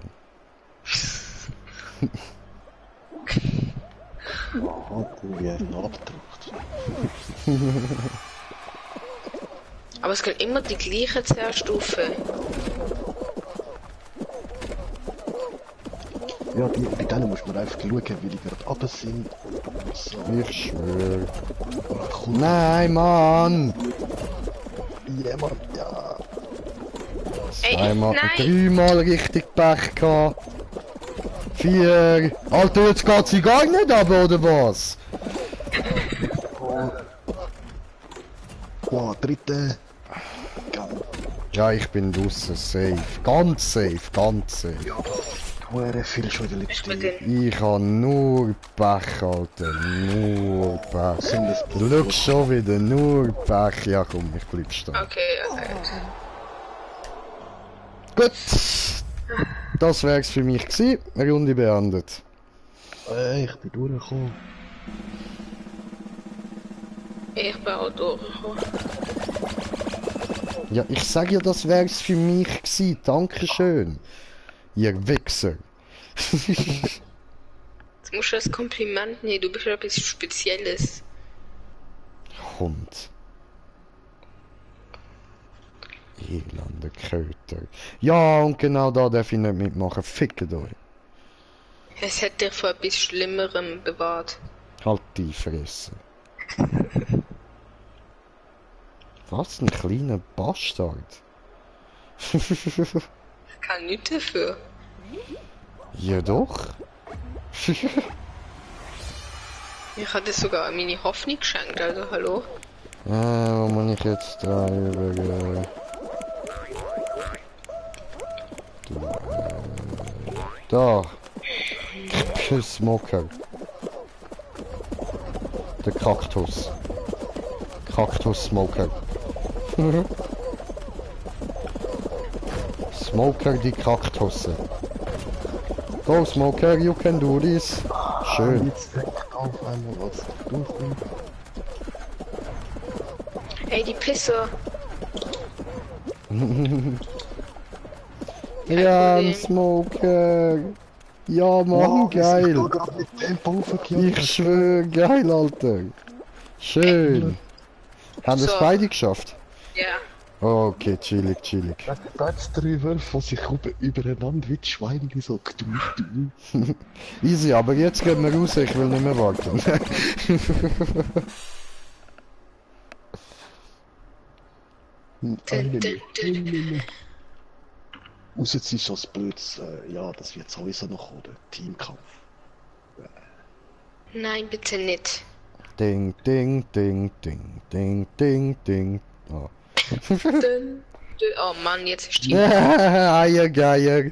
Wir werden abgedruckt. Aber es gibt immer die gleiche Zerstufe. Ja, bei denen muss man einfach schauen, wie die gerade runter sind. So. Ich schwöre. Komm, Nein, Mann! jemand, ja. Zweimal, nein. dreimal richtig Pech gehabt. 4. Alter, jetzt geht sie gar nicht ab, oder was? Oh, dritte. Geil. Ja, ich bin draussen, safe. Ganz safe. Hure viel schon in der Ich mit letzten. den Ich habe nur Pech, Alter. Nur Pech. Sind das Du schaust schon wieder, nur Pech. Ja, komm, ich bleib stehen. Okay. Gut. Das wär's für mich gewesen. Eine Runde beendet. Ich bin durchgekommen. Ich bin auch durchgekommen. Ja, ich sag ja, das wär's für mich gewesen. Dankeschön. Ihr Wichser. Jetzt musst du das Kompliment nehmen, du bist etwas Spezielles. Hund. Irlander Köter. Ja, und genau da darf ich nicht mitmachen. Fickt euch. Es hätte dich vor etwas Schlimmerem bewahrt. Halt die Fresse. Was ein kleiner Bastard. Ich kann nichts dafür. Ja doch. Ich hatte sogar meine Hoffnung geschenkt, also hallo. Wo muss ich jetzt da über... Da. Smoker. Der Kaktus. Kaktus-Smoker. Smoker die Kaktusse. Go Smoker, you can do this. Schön. Jetzt denkt auf einmal was durchkommt. Ey, die Pisse. Ja, Problem. Smoker. Ja, Mann, geil. Ich Ich schwöre, geil, Alter. Schön. Haben wir es So. beide geschafft? Ja. Okay, chillig, chillig. Da hat's 3 Wölfe, die sich übereinander wie die Schweine so du. Easy, aber jetzt gehen wir raus, ich will nicht mehr warten. Außer es ist so ein blödes, ja, das wird sowieso noch kommen, Teamkampf. Nein, bitte nicht. Ding, ding, ding, ding, ding, ding, ding. Oh. Oh Mann, jetzt ist die. Eiergeier.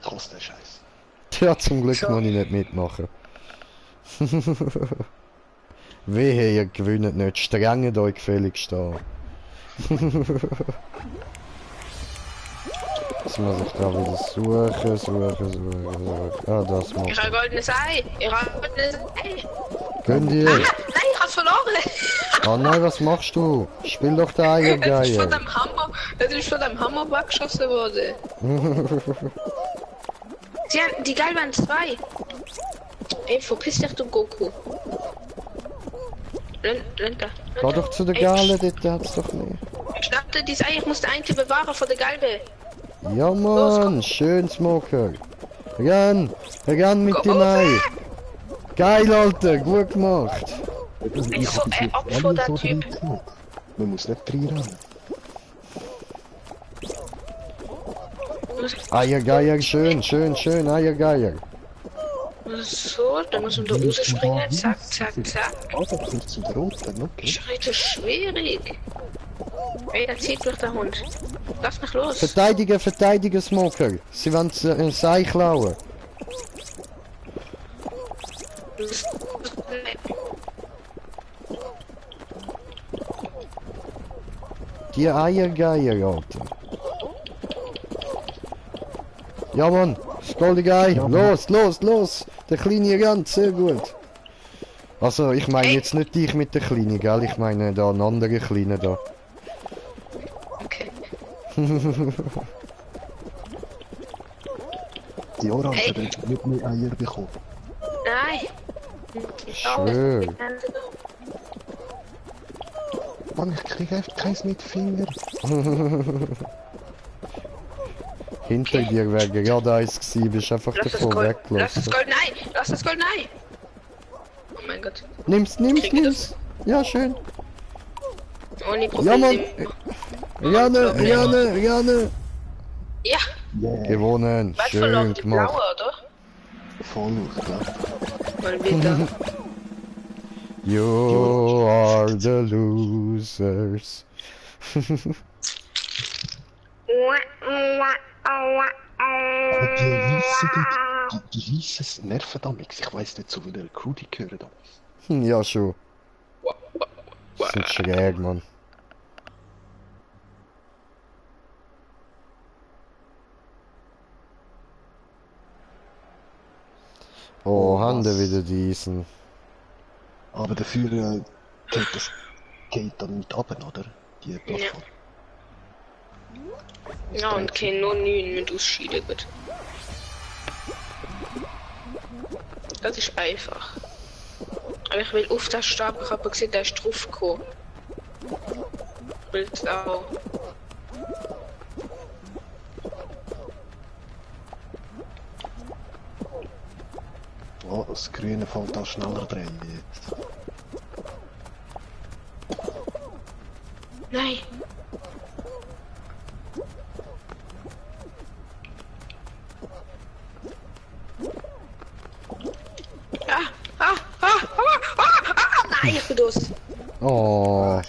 Kostet der Scheiß. Ja, zum Glück So. muss ich nicht mitmachen. Wehe, ihr gewinnt nicht. Strengt euch gefälligst an. Jetzt muss ich da wieder suchen. Ah, das Ich macht. habe goldenes Ei. Ich habe goldenes Ei. Gönn dir. Ah, nein, ich hab's verloren. Oh nein, was machst du? Spiel doch der Es ist von Eiergeier. dem Hammer. Es ist von dem Hammer weggeschossen worden. Sie haben die Galben 2. Ey, verpiss dich, du Goku. Rennt da. Geh doch zu der Gale, dort hat's doch nicht. Ich dachte, die Ei, ich muss den einen bewahren von der Galbe. Ja Mann, schön Smoker. Ran mit dem Ei. Geil, Alter, gut gemacht. Ich so ein Opfer, der Typ. Man muss nicht reinrennen. Eiergeier, schön, Eiergeier. So, dann muss man da rausspringen. Zack, zack, zack. Also, das ist zu der Roten, okay. Ist richtig schwierig. Ey, da zieht mich der Hund. Lass mich los. Verteidigen, Smoker. Sie wollen ein Ei klauen. Die Eiergeier, Alter. Ja Mann, das goldige Ei. Los. Der Kleine rennt, sehr gut. Also, ich meine jetzt nicht dich mit der Kleinen, gell? Ich meine da einen anderen Kleinen da. Okay. Die Orange Hey. hat nicht mehr Eier bekommen. Nein. Schön. Mann, ich krieg einfach keins mit Finger. Hinter dir wäre gerade eins gewesen, bist einfach Lass das davon Gold. Lass das weggelaufen. Gold. Nein. Lass das Gold. Nein. Oh mein Gott. Nimm's. Ja, schön. Ohne Ja, Probleme. Mann. Janne. Ja. Yeah, Gewonnen. Was verloren? Schön Die gemacht. blaue, oder? voll klar. Mal bitte. You are the losers. Aber die hießen nerven damals. Ich weiss nicht, so wie der Crew die gehören damals. Ja, schon. Das sind schräg, Mann. Oh, haben wir wieder diesen. Aber dafür geht dann nicht ab, oder? Die Plattform. Ja, und kein nur 9 mit Ausscheiden, gut. Das ist einfach. Aber ich will auf den Stab, ich habe gesehen, der ist drauf gekommen. Willst auch. Oh, das Grüne fällt auch schneller drin jetzt. Nein. Nein, ich bin los. Oh.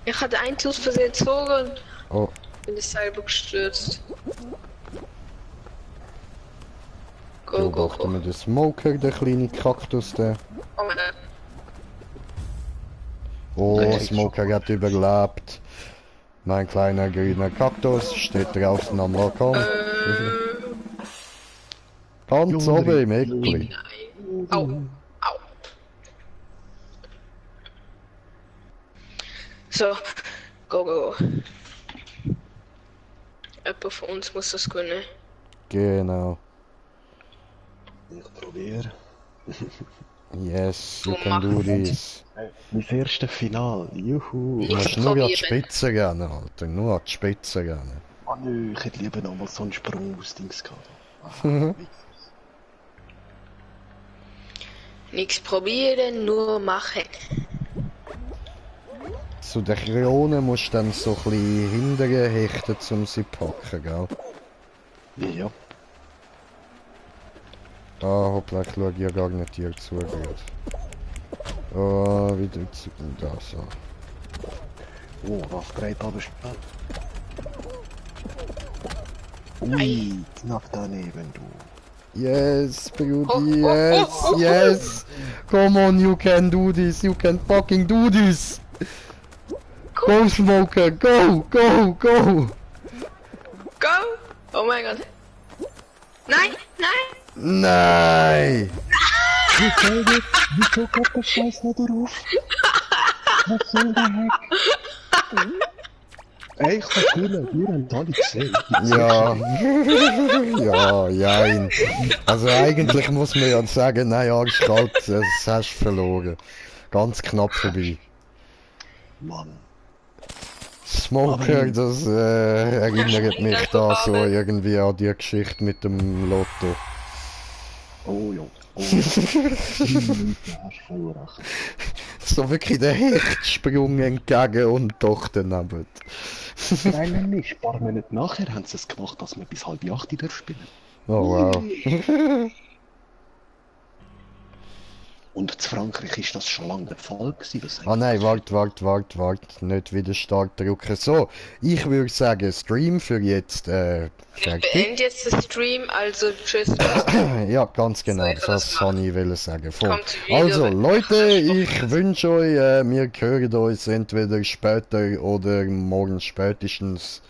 Ich hatte einen Tools versehen gezogen und Oh. bin das selber gestürzt. Go, go, Beobachten go. wir den Smoker, den kleinen Kaktus da. Oh mein Gott. Oh, Okay. Smoker hat überlebt. Mein kleiner grüner Kaktus steht draußen am Balkon. Ganz Junge, oben im Eckli. Nein. Au. Au. So. Go, go, go. Jemand von uns muss das können. Genau. Ich probiere. Yes, you So can do machen. this. Mein erstes Final. Juhu. Ich Du musst nur an die probieren. Spitze rennen, Alter. Nur an die Spitze rennen. Oh nö, ich hätte lieber noch mal so einen Sprung aus Dings gehabt. Nichts probieren, nur machen. Zu den Kronen musst du dann so ein bisschen hinterher hechten, um sie zu packen, gell? Ja. Ah, hoppla, ich schaue ja gar nicht dir zu gut. Oh, wie tut sie denn da so? Oh, was dreht aber schnell. Ui, knapp daneben, du. Yes, Brudi, Oh, yes, oh, oh, oh, yes! Come on, you can do this, you can fucking do this! Go, Smoker, go, go, go! Go! Oh mein Gott. Nein, nein! Nein! Wieso geht der Scheiß nicht drauf? Was soll der Heck? Ey, ich kann fühlen, wir haben alle gesehen. Ja, ja, jein. Also eigentlich muss man ja sagen, nein, arschkalt, das hast du verloren. Ganz knapp vorbei. Mann. Smoker, Aber- das erinnert mich da so irgendwie an die Geschichte mit dem Lotto. Oh ja. Oh ja. Hast du voll recht. So wirklich der Hechtsprung entgegen und doch daneben. Nein, nicht. Ein paar Monate nachher haben sie es gemacht, dass wir bis 7:30 dürfen spielen. Oh wow. Und in Frankreich ist das schon lange der Fall gewesen. Das Ah nein, wart, nicht wieder Start drücken. So, ich würde sagen, Stream für jetzt fertig. Beende jetzt den Stream, also tschüss. Ja, ganz genau, So, ich kann das das kann ich wollen sagen. Voll. Kommt wieder, Also wenn- Leute, ich wünsche euch, wir hören uns entweder später oder morgen spätestens.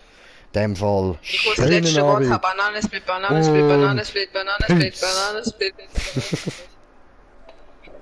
In dem Fall, Ich muss das schönen letzte Wort Abend. haben. Bananensplit, Bananensplit, Und Bananensplit, Bananensplit, Peace. Bananensplit.